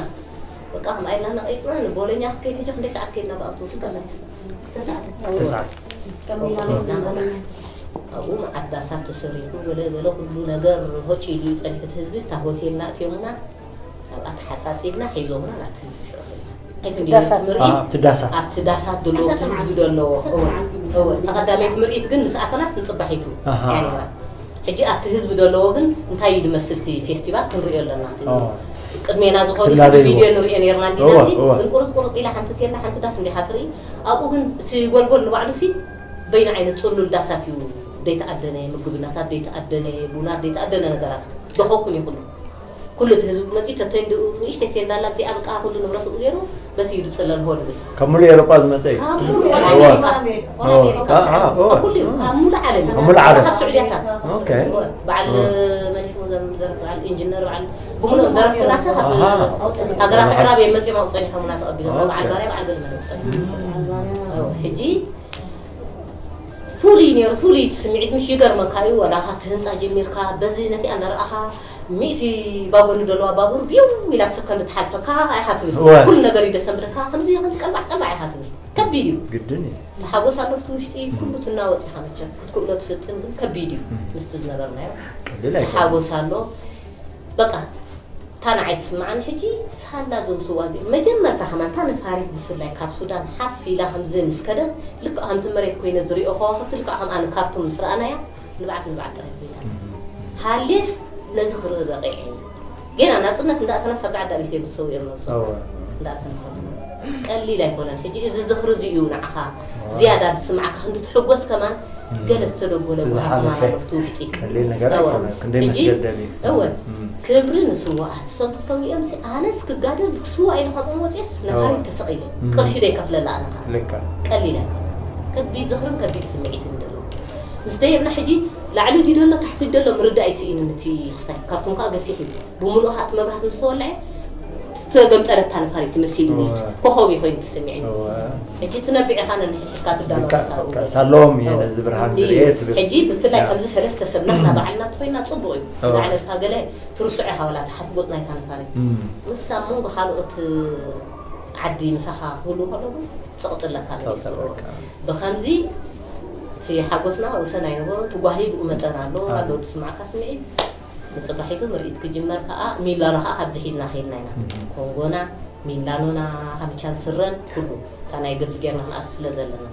በቃ ከምኣ ኢልና ነቐይፅና ንቦሎኛ ክትከይድ ሕጂ ክንደይ ሰዓት ከይድና ብኣውቶቡስ ከዛ ተሰዓት ተሰዓት ከሚላ ከሚላ ማለት ኣብኡ መዓት ዳሳት ተሰሪሑ ገለ ገለ ኩሉ ነገር ሆጭ ኢሉ እዩ ፀኒሑ እቲ ህዝቢ እታ ሆቴል ናእትዮምና ኣብኣ ተሓፃፂብና ሒዞምና ናብቲ ህዝቢ ሽዑ ከይድና። እቲ እንድዩ ዳሳት። እቲ ምርኢት ኣብቲ ዳሳት ኣብቲ ዳሳት ዘለዎ እቲ ህዝቢ ዘለዎ እወ እወ እታ ቀዳመይቲ ምርኢት ግን ምስ ኣተናስ ንፅባሒቱ ኣሃ። እያ ነይራ። ሕጂ ኣብቲ ህዝቢ ደለዎ ግን እንታይ እዩ ዝመስል እቲ ፌስቲቫል ክንሪኦ ኣለና እቲ ኦ። ቅድሜና ዝኸዱ ክትላለይዎ። ቪድዮ ንሪኦ ነርና እንዲና እወ፣ እዚ እወ። ግን ቁርፅ ቁርፅ ኢላ ሓንቲ ቴንዳ ሓንቲ ዳስ እንዲኻ ትርኢ ኣብኡ ግን እቲ ጎልጎል ንባዕሉ ሲ በይኑ ዓይነት ፅሉል ዳሳት እዩ ዘይተኣደነ ምግብናታት ዘይተኣደነ ቡናት ዘይተኣደነ ነገራት ደኸኩን ይኹሉ ኩሉ እቲ ህዝቢ መፂኡ ተተንድኡ ንእሽተይ ቴንዳ ኣላ ኣብዚኣ በቃ ኩሉ ንብረቱ ገይሩ በቲ እዩ ዝፅለል ሆ ንብል ካብ ሙሉእ ኤሮጳ ዝመፀ እዩ ካብ ሙሉ ወላ እዋ። ኣሜሪካ ወላ ኣሜሪካ አ- አ- እዋ። ካብ ኩሉ እዩ ካብ ሙሉ ዓለም እዩ ካብ ሙሉ ዓለም። ካብ ስዑድያታት ኦኬ። በዓል መን ሽሙ ዘም ደረፍ በዓል ኢንጂነር በዓል ብምሉእ ደረፍትና ሰ ካብ ኣሃ። ሃገራት ኣዕራብ እዮም መፂኦም ኣብኡ ፀኒሖምና ተቐቢሎምና በዓል ኦኬ። ባርያ በዓል ገለመለ ፀኒሖም ሕጂ ፍሉይ ነይሩ ፍሉይ እቲ ስምዒት ምሽ ይገርመካ እዩ ወላ ካብቲ ህንፃ ጀሚርካ በዚ ነቲኣ እንዳረኣኻ ሚእቲ ባጎኒ ዘለዋ ባቡር ቪው ኢላ ሰከንድ ትሓልፈካ ኢኻ ትብል። ኩሉ ነገር እዩ ደሰምብለካ፣ ከምዚ ከምዚ ቀልባዕ ቀልባዕ ኢኻ ትብል። ከቢድ እዩ። ግድን እዩ። ተሓጎስ ኣሎ ኣብቲ ውሽጢ፣ ኩሉ ትናወጽ ኢኻ መቸም። ክትክእሎ ትፍትን፣ ግን ከቢድ እዩ። ምስቲ ዝነበርናዮ ቀሊል ኣይኮነን። ተሓጎስ ኣሎ። በቃ፣ እታ ንዓይ ትስምዓኒ ሕጂ፣ ሳላ እዞም ስዋ እዚኦም መጀመርታ ከማን እታ ነፋሪት ብፍላይ ካብ ሱዳን ሓፍ ኢላ ከምዚ ምስ ከደት፣ ልክዕ ከምቲ መሬት ኮይነ ዝሪኦ ከዋኽብቲ፣ ልክዕ ከም ኣነ ካርቱም ምስ ረኣናያ፣ ንብዓት ንብዓት ጥራይ ኮይና። ሃሌስ ነዚ ክርኢ በቒዐ እየ። ጌና ናጽነት እንዳእተናስ ኣብዛ ዓዲ ኣቢት እዮም ዝሰውኡ እዮም መብጽሑ። እወ። እንዳእተና ከለና። ቀሊል ኣይኮነን። ሕጂ እዚ ዝኽሪ እዚ እዩ ንዓኻ ዝያዳ ዝስምዓካ፣ ክንዲ ትሕጎስ ከማን ገለ ዝተደጎለ እቲ ጎሓ ዝሓለፈ ከማን ኣሎ ኣብቲ ውሽጢ። ቀሊል ነገር እወ። ኣይኮነን። ክንደይ ሕጂ መስገደል እዩ። እወ። እም። ክብሪ ንስውኣት። እሶም ተሰዊኦም ሲ-፣ ኣነስ ክጋደል ክስዋእ ኢለ ካብኦም ወፅየስ ነፋሪት እወ። ተሰቒለ። እም። ቅርሺ ደይከፍለላ ኣነ ከዓ። ልክዕ። ቀሊል ኣይኮነን። ከቢድ ዝኽርን ከቢድ ስምዒትን እዩ ዘለዎ። ምስ ደየብና ሕጂ ላዕሊ ድዩ ደሎ ታሕቲ ድዩ ደሎ ምርዳእ ይስኢንን እቲ ክስታይ። ካብቶም ከዓ ገፊሕ እዩ። ብምሉእ ከዓ እቲ መብራህቲ ምስ ተወልዐ ዝተገምጠለታ ነፋሪት መሲልኒ እዩ። እወ። ኮኾብ እዩ ኮይኑ ተሰሚዕኒ። እወ። ሕጂ እቲ ነቢዕኻ ነንሕድሕድካ ትዳሎ ልክዕ፣ ሓሳብ ልክዕ። እወ። ሳለዎም እየ እወ። ነዚ ብርሃን እንዲ ዝርእየ ትብል። ሕጂ ብፍላይ ያ። ከምዚ ሰለስተ ሰብ ናትና ባዕልና እንተኾይና ጽቡቕ እዩ። እወ። እንዳዕለልካ ገለ ትርስዖ ኢኻ ዋላ እቲ ሓፍ ጎጽ ናይታ ነፋሪት። እም። ንሳ ኣብ መንጎ ካልኦት ዓዲ ምሳኻ ክህልዉ ከለዉ ግን ጽቕጥለካ መሊሱ። ጸቕጥለካ። ብኸምዚ እቲ ሓጎስና ወሰን ኣይነበሮን። እቲ ጓሂ ብኡ መጠን ኣሎ፣ ኣዎ። ኣሎ ዝስማዓካ ስምዒት። ንጽባሒቱ ምርኢት ክጅመር ከኣ ሚላኖ ከኣ ካብዚ ሒዝና ከይድና ኢና። እም። ኮንጎና፣ ሚላኖና፣ ካምቻን ስረን ኩሉ እታ ናይ ገድሊ ጌርና ክንኣቱ ስለ ዘለና።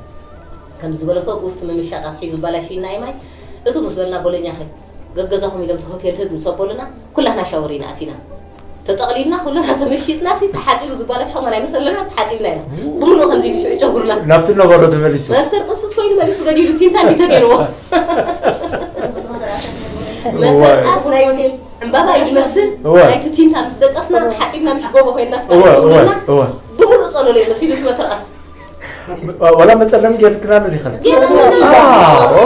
ከምዚ ዝበለቶ ብውስቲ ምምሻጣት ሒዙ ባላሽዩና እዩ ማይ። እቱ ምስ በልና ቦሎኛ ከ-፣ ገገዛኹም ኢሎም እቲ ሆቴል ህግ ምስ ኣበሉና ኩላትና ሻወር ኢና ኣቲና። ተጠቕሊልና ኩልና ተመሺጥና ሲ ተሓጺቡ ዝባላሽ ኸማን ኣይመሰለና ተሓጺብና ኢና። ብምሉኡ ከምዚ ኢሉ ሽዑ ጨጉርና። ናብቲ ነበሮ ተመሊሱ። መስተር ቅልፉስ ኮይኑ መሊሱ ገዲሉ ቲንታ እንዲ ተገይርዎ። እዋይ። መተርኣስ ናይ ዕምባባ እዩ ዝመስል። እዋይ። ናይቲ ቲንታ ምስ ደቀስና ተሓጺብና ምሽ ጎቦ ኮይንና ስጋ እዋይ፣ እዋይ፣ እዋይ። ብምሉኡ ጸለሎ እዩ መሲሉ እቲ መተርኣስ። ዋላ መጸለሚ ጌርክና ኣሎ ዲኸን? ጌርና ኣሎ። ኦ፣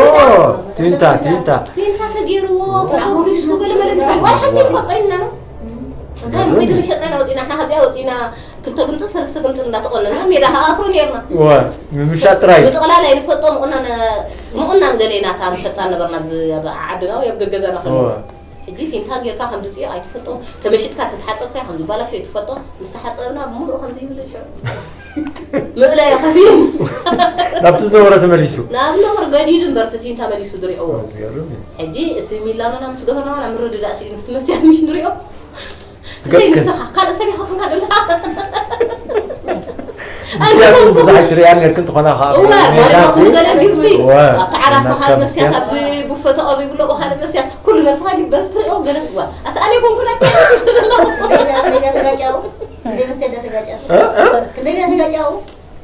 ቲንታ፣ ቲንታ። ቲንታ ተገይርዎ፣ ተዓዊሱ፣ ገለ መለ እንድሕር ዋላ ሓንቲ ይፈልጦ ኢልና ነው። እንታይ ዝገርም ከይዱ እዩ። መሸጥና ኢና ወፂና፣ ንሕና ካብዚኣ ወፂና ክልተ ግምጥል፣ ሰለስተ ግምጥል እንዳተቆነና ሜዳ ከዓ ኣፍሮ ኔርና። እወ፣ ምምሻጥ ጥራይ። ምጥቕላል ኣይንፈልጦ፣ ምቑናን፣ ምቑናን ገለ ኢና እታ ንፈልጣ ነበርና፣ ኣብዚ ኣብ ዓድና ወይ ኣብ ገገዛና ከለና። እወ። ሕጂ ቲንታ ጌርካ ከም ድፅዮ ኣይትፈልጦ፣ ተመሽጥካ ተተሓፀብካ ከም ዝበላሾ ኣይትፈልጦ። ምስ ተሓፀብና ብምሉኡ ከም ዘይብልን ሽዑ ምእላዮ ከፊሉ ናብቲ ዝነበረ ተመሊሱ። ናብ ዝነበረ ገዲዱ እምበር እቲ ቲንታ መሊሱ ድሪዕዎ። ዝገርም እዩ። ሕጂ እቲ ሚላኖና ምስ ገበርና ዋላ ምርድዳእ ስኢኑ፣ እቲ መስትያት ምሽ ንሪኦ። ትገጽክን? ንስኻ ካልእ ሰብ ኢኻ ኮንካ ዘለኻ። መስትያት እውን ብዙሕ ኣይትርእያን ነርክን ትኾና ኸዓ እወ፣ ሜዳ ማለት ሲ-፣ ገለ ጊፍቲ። እወ፣ ኣብቲ ዓራት እናትካ ካልእ መስትያት መስትያት። ኣብዚ ቡፈ ተቐሪቡ ኣሎ፣ ካልእ መስትያት። ኩሉ ነብስኻ ዲዩ በዚ ትርእዮ ገለ ትዋ። ኣታ ኣነ ኮንኩ ናት ሜዳ፣ ሜዳ ተጋጫው። እንደ መስትያት ተጋጫው። እ? እ? እንደ ሜዳ ተጋጫው።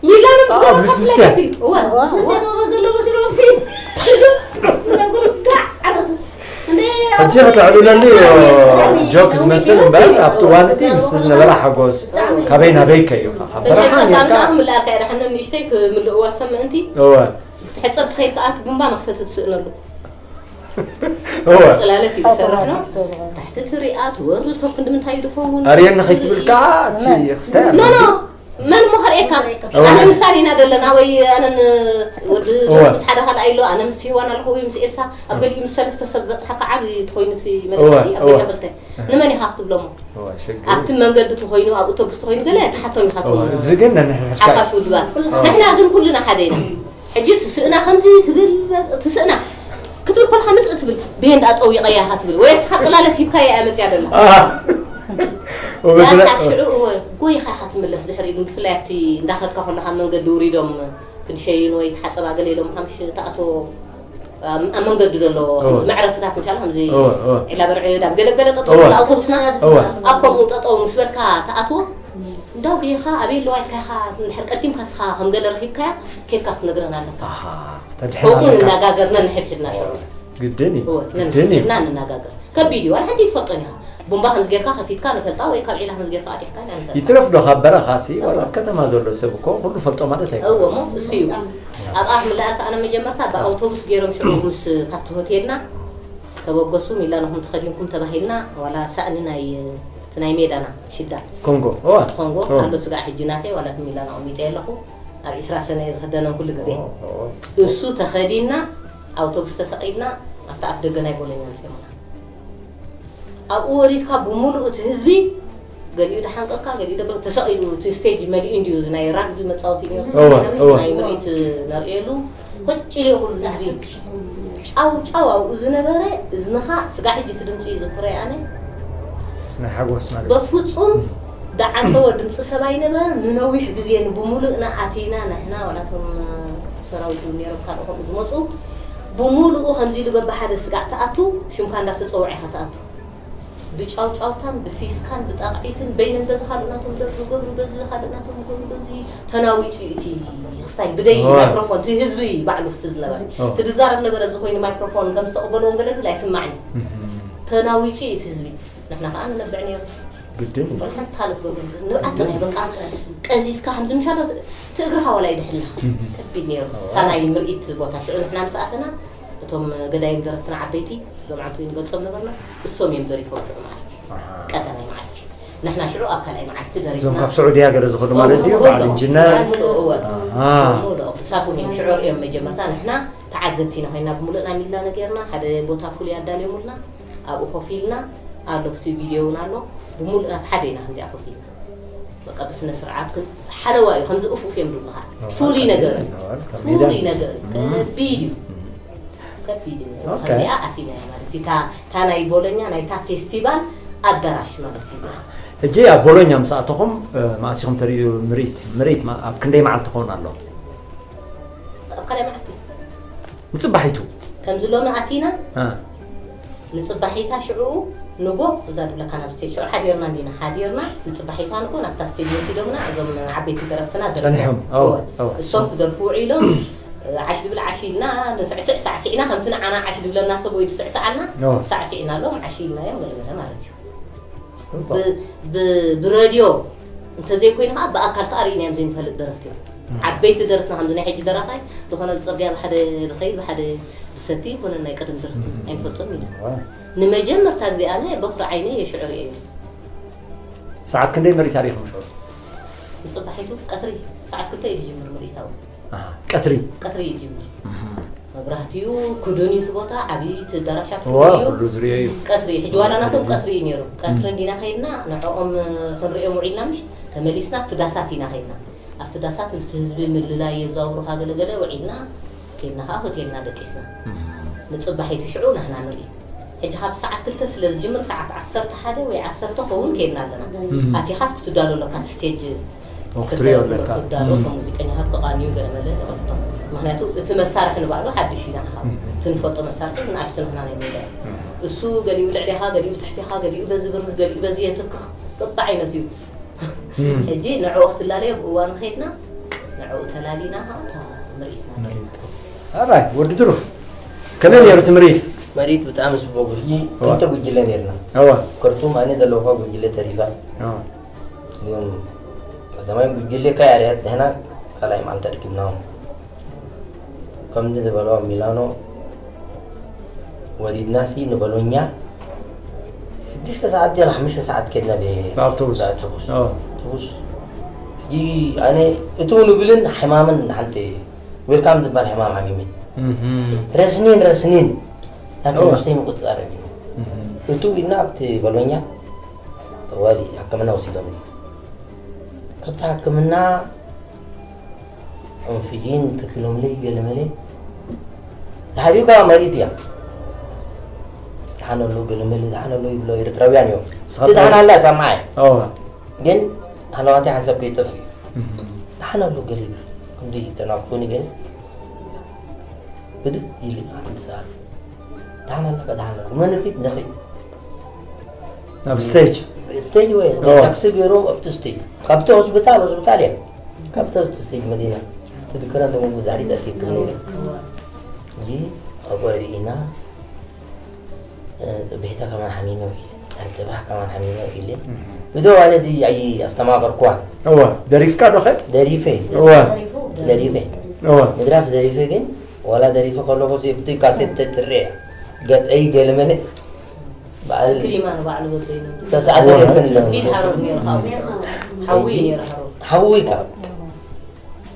ሚላኖ ምስ ኣዎ፣ ገበርካ ምስ መስትያት። ፍላይ እዋ፣ እዋ። ምስ መስትያት እዋ ዘሎ መሲሉ መሲ። ምስ ኣጉል ጋዕ ዓረሱ። እንደ ሕጂ ከተዕልለሉ ጆክ ዝመስል እምበር፣ ኣብቲ እዋን እቲ ምስቲ ዝነበረ ሓጎስ ካበይ ናበይ ከዩ ካብ በረኻ ጌርካ። ከምዚ ኣምላእካ እያ፣ ደሓን ንእሽተይ ክምልእዋ ሰብ ምእንቲ። እወ። ክትሕጸብ ትኸይድ ከኣ እቲ ቡምባ መኽፈቲ ትስእነሉ። እወ። ጽላለት እዩ ዝሰርሕ ነው። ታሕቲ ትሪኣ፣ ትወርድ፣ ካብ ክንዲ ምንታይ እዩ ዝኸውን? ኣርእየኒ ከይትብል ከኣ እቲ ክስታይ ኣሎ። ኖ፣ ኖ። መን እሞ ከርእየካ? እወ። ኣነ ምሳሌ ኢና ዘለና፣ ወይ ኣነን ወዲ እወ። ምስ ሓደ ካልኣይ ኣሎ፣ ኣነ ምስ ሂዋን ኣለኹ፣ ወይ ምስ ኤልሳ፣ ኣብ ገሊኡ ምስ ሰለስተ ሰብ በጽሓካ ዓቢ ተኾይኑ እቲ እወ፣ መደቀሲ፣ ኣብ እወ። ገሊኡ ክልተ። ንመን ኢኻ ክትብሎ እሞ? እወ፣ ሽግር ኣብቲ እዩ። መንገዲ ተኾይኑ፣ ኣብ ኣውቶቡስ ተኾይኑ፣ ገለ ትሓቶም ኢኻ እወ፣ ትኸውን። እዚ ግን ነንሕድሕድካ እዩ። ሓፋሽ ውድባት። እወ። ንሕና ግን ኩልና ሓደ ኢና። ሕጂ ትስእና ከምዚ ትብል፣ ትስእና ክትብል ከለኻ ምጽእ ትብል፣ ብሄን ደኣ ጠዊቐያ ኢኻ ትብል፣ ወይ እስኻ ጽላለት ሂብካያ እያ መጽያ ደላ። ኣሃ። ወበትለ-፣ ያታ ሽዑ እወ፣ ጎይኻ ኢኻ ትምለስ ድሕሪኡ፣ ግን ብፍላይ ኣብቲ እንዳኸድካ ከለኻ መንገዲ ውሪዶም ክንሸይን ወይ ተሓጸባ ገለ ኢሎም፣ ምሽ ተኣቶ ኣብ፣ ኣብ መንገዲ ዘሎ እወ። መዕረፍታት፣ ምሻል ከምዚ እወ፣ እወ። ዒላ በርዒ፣ ዳብ ገለገለ ጠጠው እወ። ኢሉ ኣውቶቡስና፣ እወ። ኣብ ከምኡ ጠጠው ምስ በልካ ተኣትዎ፣ እንዳው ጌኻ ኣበይ ኣለዋ ኢልካ ኢኻ፣ እንድሕር ቀዲምካ እስኻ ከም ገለ ረኺብካያ፣ ኬድካ ክትነግረን ኣለካ። ኣሃ፣ ተድሕን ከምኡ ኣለካ። ንነጋገር ነንሕድሕድና ሽዑ። ግድን እዩ፣ እወ፣ ግድን እዩ። ነንሕድሕድና ንነጋገር። ከቢድ እዩ፣ ዋላ ሓንቲ ኣይትፈልጦን ኢኻ። ቡምባ ከምዚ ጌርካ ከፊትካ ንፈልጣ ወይ ካብ ዒላ ከምዚ ጌርካ ኣጢሕካ ኢና ንፈልጣ። ይትረፍ ዶ ካብ በረኻ ሲ፣ ዋላ ኣብ ከተማ ዘሎ ሰብ እኮ ኩሉ ፈልጦ ማለት ኣይኮነን። እወ፣ እሞ እሱ እዩ። ኣብ ኣፍ ምላእካ ኣነ መጀመርታ ብኣውቶቡስ ገይሮም ሽዑ ምስ ካብቲ ሆቴልና ተበገሱ፣ ሚላኖኹም ተኸዲንኩም ተባሂልና፣ ዋላ ሳእኒ ናይ፣ እቲ ናይ ሜዳና ሽዳ። ኮንጎ፣ እወ። እቲ ኮንጎ፣ እወ። ኣሎ ስጋዕ ሕጂ ናተይ፣ ዋላ እቲ ሚላኖ ኣቐሚጠ ኣለኹ። ኣብ ዒስራ ሰነ እየ ዝኽደነን ኩሉ ግዜ። እወ፣ እወ። እሱ ተኸዲንና፣ ኣውቶቡስ ተሰቒልና፣ ኣብቲ ኣፍ ደገ ናይ ቦሎኛ ኣምጺኦምና። ኣብኡ ወሪድካ ብምሉእ እቲ ህዝቢ ገሊኡ ደሓንቀካ፣ ገሊኡ ደበለ ተሰቒሉ፣ እቲ ስቴጅ መሊኡ እንድዩ፣ እዚ ናይ ራግቢ መጻወቲ ነይሩ፣ እወ፣ ናይ እወ። ናይ ምርኢት ነርእየሉ፣ ቁጭ ኢሉ ኩሉ ህዝቢ ጫው ጫው ኣብኡ ዝነበረ፣ እዝንኻ ስጋ ሕጂ እቲ ድምፂ እዩ ዝኩረ ኣነ። ናይ ሓጎስ ማለት በፍጹም ደዓጸወ ድምፂ ሰብ ኣይነበረን። ንነዊሕ ግዜ ንብምሉእና ኣቲና ንሕና ዋላቶም ሰራዊት እውን ነይሮም ካልእ ከምኡ ዝመፁ ብምሉኡ ከምዚ ኢሉ በብሓደ ስጋዕ ትኣቱ፣ ሽምካ እንዳተፀውዐ ኢኻ ትኣቱ። ብጫውጫውታን ብፊስካን ብጣቕዒትን በይነን በዚ ካልእ ናቶም ደርፊ ዝገብሩ በዚ ካልእ ናቶም ዝገብሩ በዚ ተናዊፁ እዩ እቲ ክስታይ ብደይ እወ። ማይክሮፎን እቲ ህዝቢ ባዕሉ ፍቲ ዝነበረ እወ። እቲ ዝዛረብ ነበረ እዚ ኮይኑ ማይክሮፎን ከም ዝተቐበልዎ ገለ ግን ኣይስማዕን እዩ። እህም። ተናዊፁ እዩ እቲ ህዝቢ። ንሕና ከዓ ንነብዕ ነይሩ ግድን ሓንቲ ካልእ ትገብሩ ንብዓት ናይ በቃ ቀዚዝካ ከምዚ ምሻሎ እቲ እግርኻ ዋላ ይድሕልኻ እህም። ከቢድ ነይሩ እወ። እታ ናይ ምርኢት ቦታ ሽዑ ንሕና ምስ ኣተና እቶም ገዳይም ደረፍትና ዓበይቲ እዞም ዓንቱ ንገልፆም ነበርና እሶም እዮም ደሪፎም ሽዑ ማለት እዩ ኣሃ። ቀዳማይ መዓልቲ ንሕና ሽዑ ኣብ ካልኣይ መዓልቲ እዞም ደሪፍና ካብ ስዑድያ ገለ ዝኾኑ ማለት እዩ በዓል ኢንጂነር እወ ኣሃ። እሳቶም እዮም ሽዑ ሪኦም መጀመርታ ንሕና ተዓዘብቲ ኢና ኮይና ብምሉእና ሚላ ነገርና ሓደ ቦታ ፍሉይ ኣዳልዮምልና ኣብኡ ኮፍ ኢልና ኣሎ እቲ ቪድዮ እውን ኣሎ ብምሉእና ብሓደ ኢና ከምዚኣ ኮፍ ኢልና በቃ ብስነ ስርዓት ግን ሓለዋ እዩ ከምዚ እፉፍ እዮም ዝብልካ ፍሉይ ነገር እዩ ፍሉይ ነገር እዩ ከቢድ እዩ ከቢድ እዩ ኦኬ። ከምዚኣ ኣቲና እያ ማለት እዩ እታ እታ ናይ ቦሎኛ ናይታ ፌስቲቫል ኣዳራሽ ማለት እዩ እዚኣ ሕጂ ኣብ ቦሎኛ ምስ ኣተኹም እ፣ መኣሲኹም ተርእዩ ምርኢት ምርኢት ማ- ኣብ ክንደይ መዓልቲ ክኸውን ኣሎ ኣብ ካልኣይ መዓልቲ ንፅባሒቱ ከምዚ ሎሚ ኣቲና እ፣ ንፅባሒታ ሽዑ ንጎ እዛ ድብለካ ናብ ስቴጅ ሽዑ ሓዲርና እንዲና ሓዲርና ንፅባሒታ ንጎ ናብታ ስቴጅ ወሲዶምና እዞም ዓበይቲ ደረፍትና ደረፍቲ ጸኒሖም። ኣዎ፣ እወ። ኣዎ። እሶም ክደርፉ ውዒሎም ዓሽ ድብል ዓሽ ኢልና ንስዕስዕ ሳዕሲዕና ከምቲ ንዓና ዓሽ ድብለና ሰብ ወይ ዝስዕስዓልና ኣዎ። ሳዕሲዕናሎም ዓሽ ኢልናዮም ገለመለ ማለት እዩ ብ- ብ- ብረድዮ እንተዘይኮይኑ ከዓ ብኣካል ከዓ ርኢናዮም ዘይንፈልጥ ደረፍቲ እዮም ዓበይቲ ደረፍትና ከምዚ ናይ ሕጂ ደራፋይ ዝኾነ ፅርግያ ብሓደ ዝኸይድ ብሓደ ዝሰቲ ይኮነ ናይ ቀደም ደረፍቲ ኣይንፈልጦም ኢና ንመጀመርታ ግዜ ኣነ በኽሪ ዓይነ የሽዑ ርእየ ሰዓት ክንደይ መሪት ኣሪኹም ሽዑ ንፅባሒቱ ቀትሪ ሰዓት ክልተ እዩ ዝጅምር ምርኢታዊ ኣሃ፣ ቀትሪ ቀትሪ እዩ ዝጅምር መብራህቲዩ ክዱን እዩ እቲ ቦታ ዓብዪ እቲ ኣዳራሻት ዋ ፍሉይ እዩ ኩሉ ዝርእዮ እዩ ቀትሪ ሕጂ ዋላ ናቶም ቀትሪ እዩ ነይሩ ቀትሪ እንዲና ከይድና ንዕኦም ክንሪኦም ውዒልና ምሽ ተመሊስና ኣብቲ ዳሳት ኢና ከይድና ኣብቲ ዳሳት ምስቲ ህዝቢ ምልላይ የዛውሩኻ ገለገለ ውዒልና ከይድና ከዓ ሆቴልና ደቂስና ንፅባሒቱ ሽዑ ናህና ንርኢ ሕጂ ካብ ሰዓት ክልተ ስለ ዝጅምር ሰዓት ዓሰርተ ሓደ ወይ ዓሰርተ ኸውን ከይድና ኣለና ኣቲኻስ ክትዳሎ ኣለካ እቲ ስቴጅ ክትሪኦ ኣለካ ዳሎ ከም ሙዚቀኛታት ተቃንዩ ገለመለ ይቐጥቶ ምክንያቱ እቲ መሳርሒ ንባዕሉ ሓድሽ እዩ ንዓኻ እቲ ንፈልጦ መሳርሒ ንኣሽቱ ንሕና ናይ ሜዳ እዩ እሱ ገሊኡ ልዕሌኻ ገሊኡ ትሕቴኻ ገሊኡ በዚ ብርህ ገሊኡ በዚ የትክኽ በብዓይነቱ እዩ ሕጂ ንዕኡ ክትላለዮ ብእዋኑ ከይድና ንዕኡ ተላሊና ከዓ እታ ምርኢትና ኣራይ ወዲ ድሩፍ ከመይ ነይሩ እቲ ምርኢት መሪት ብጣዕሚ ጽቡቅ ሕጂ ክልተ ጉጅለ ነርና ኣዋ ከርቱም ኣነ ዘለውካ ጉጅለ ተሪፋ ኣዋ እዚኦም ቀዳማይ ጉጅለ ካያርያት ንሕና ካልኣይ መዓልቲ ኣድኪብናዎም ከምዚ ዝበልዋ ሚላኖ ወሪድናሲ ንበሎኛ ሽዱሽተ ሰዓት ዲና ሓሙሽተ ሰዓት ከድና ብኣውቶቡስ። ብኣውቶቡስ ኣዎ። ኣውቶቡስ ሕጂ ኣነ እትው ንብልን ሕማምን ሓንቲ ዌልካም ዝበሃል ሕማም ሓሚመ እህም። ረስኒን ረስኒን ናተ እወ። ነፍሰይ ምቁፅፃር ኣቢሉ እህም። እትው ኢልና ኣብቲ በሎኛ ጠዋሊ ሕክምና ወሲዶም ካብቲ ሕክምና ኦንፊጂን ተኪሎምለይ ገለመለ ተሃቢኡ ከዓ መሪት እያ ተሓነሉ ገለመለ ተሓነሉ ይብሎ ኤርትራውያን እዮም ንስኻ ትድሓናላ ሰማዓይ ኣዎ። ግን ሃለዋተይ ሓንሳብ ከይጠፍ እዩ እህም። ተሓነሉ ገለ ይብሎ ክንዲ ተናኩኒ ገለ ብድእ ኢሉ ሓንቲ ሰዓት ተሓናላ በተሓነሉ መን ፊት ንኽይ ናብ ስቴጅ ስቴጅ ወይ ኦ። ታክሲ ገይሮም ኣብቲ ስቴጅ ካብቲ ሆስፒታል ሆስፒታል እየ ካብቲ ኣብቲ ስቴጅ መዲና ትድከራ ደሞ ዛሪ ጠቲኩም ነይረ እዚ ኣብኡ ርኢና እ፣ ጽብሒታ ከማን ሓሚመ ኢለ ጽባሕ ከማን ሓሚመ ኢለ ብዶ ዋለ እዚ ኣይ ኣስተማቀርኩዋን እወ ደሪፍካ ዶ ኸ ደሪፈ እወ ደሪፈ እወ ምድራፍ ደሪፈ ግን ዋላ ደሪፈ ከለኹ ብቲ ካሴት ትርአ ገጠይ ገለመለ በዓል ክሊማ ንባዕሉ ወደይኑ ተስዓተ እወ። ገርፈን ቢድ ሃረር ነይሩ ካብኡ ሽዑ ሓዊ ነይሩ ሃረር ሓዊካ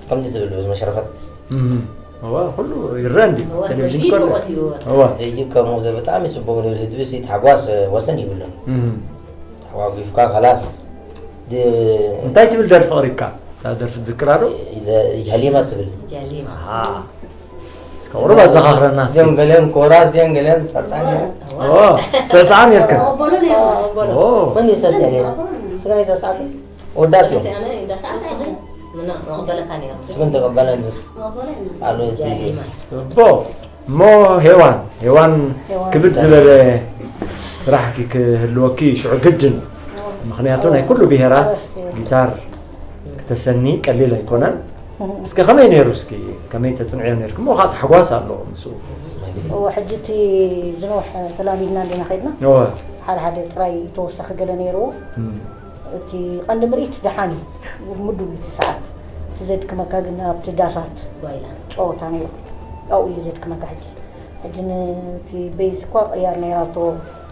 ከምዚ ትብል ብዝመሸረፈት እህም። እዋ፣ ኩሉ ይረአ እንዲ እዋ፣ ቴሌቪዥን ቪድዮ ኮነ ወፂኡ። እዋ ሕጂ ከምኡ ብጣዕሚ ፅቡቅ ንብል ህዝቢ ሲ ታሕጓስ ወሰን ይብሉን እም። ተሓጓጒፍካ ከላስ ድ- እንታይ ትብል ደርፊ ቀሪብካ? እታ ደርፊ ትዝክራ ዶ? ጃሊማ ትብል ጃሊማ ኣሃ። እስከ ቁሩብ ኣዘኻኽረና እስኪ። እዚኦም ገለን ኮራ እዚኦም ገለን ጸጻ ነይረ ኦ፣ ሰስዓ ነርክን። ተቐበሎ ነይሩ። ኦ፣ መን እዩ ሰስዓ ነይረ ስጋ እዩ ሰስዓ ወዳት እዮም ምና መቐበለካ ነይሩ ስግን ተቐበለ ንስ ኣሎ እቲ ጃሊማ እቦ እሞ ሄዋን ሄዋን ክብድ ዝበለ ስራሕኪ ክህልወኪ ሽዑ ግድን። ምክንያቱ ናይ ኩሉ ብሄራት ጊታር ክተሰኒ ቀሊል ኣይኮነን። እስከ ከመይ ነይሩ? እስኪ ከመይ ተፅንዕዮ ነርኪ? እሞ ከዓ ታሕጓስ ኣለዎ ምስኡ። እዎ፣ ሕጂ እቲ ዝነውሐ ተላሚድና እንዲና ከይድና እወ። ሓደ ሓደ ጥራይ ተወሳኺ ገለ ነይርዎ። እም። እቲ ቀንዲ ምርኢት ደሓን እዩ፣ ምዱብ እቲ ሰዓት። እቲ ዘድክመካ ግን ኣብቲ ዳሳት ጓይላ ጨወታ ነይሩ። ኣብኡ እዩ ዘድክመካ። ሕጂ ሕጂ ነቲ ቤዝ እኳ ቀያር ነይራቶ።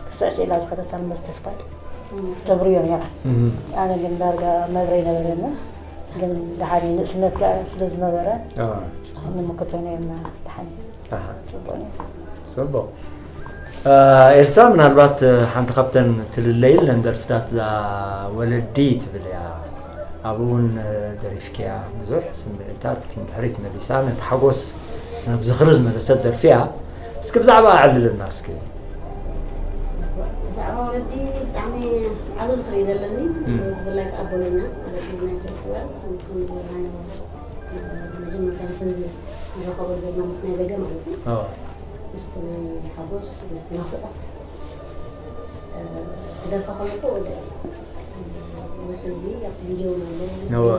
ክስዕስዕ ኢላ ዝኸደት ኣልመዝ ተስፋይ ተብርዮ ነይራ። እም። ኣነ ግን ዳርጋ መብረ ይነበረኒ። ግን ደሓን እዩ፣ ንእስነት ከኣ ስለ ዝነበረ ኣዎ። ንምክቶ ነርና። ደሓን እዩ። ኣሃ። ጽቡቅ ነይሩ። ጽቡቅ። እ፣ ኤልሳ፣ ምናልባት፣ እ፣ ሓንቲ ካብተን ትልለይለን ደርፍታት እዛ ወለዲ ትብል እያ። ኣብኡ እውን፣ እ፣ ደሪፍክያ። ብዙሕ ስምዒታት ንድሕሪት መሊሳ ነቲ ሓጎስ ናብ ዝኽሪ ዝመለሰት ደርፊ እያ። እስኪ ብዛዕባ ኣዕልልና እስኪ። ብዛዕባ ወለዲ ብጣዕሚ ዓቢ ዝኽሪ እዩ ዘለኒ። እም። ብፍላይ ከዓ ቦሎኛ ማለት እዩ ናይ ፌስቲቫል ከም ዝበልናዮ መጀመርታ ምስ ህዝቢ ንረኸቦ ዘለና ምስ ናይ ደገ ማለት እዩ። ኣዎ። ምስቲ ናይ ሓጎስ ምስቲ ናፍቆት ክደርፋ ከለኩ ወደ ብዙሕ ህዝቢ ኣብቲ ቪድዮ እውን ኣሎ። እወ።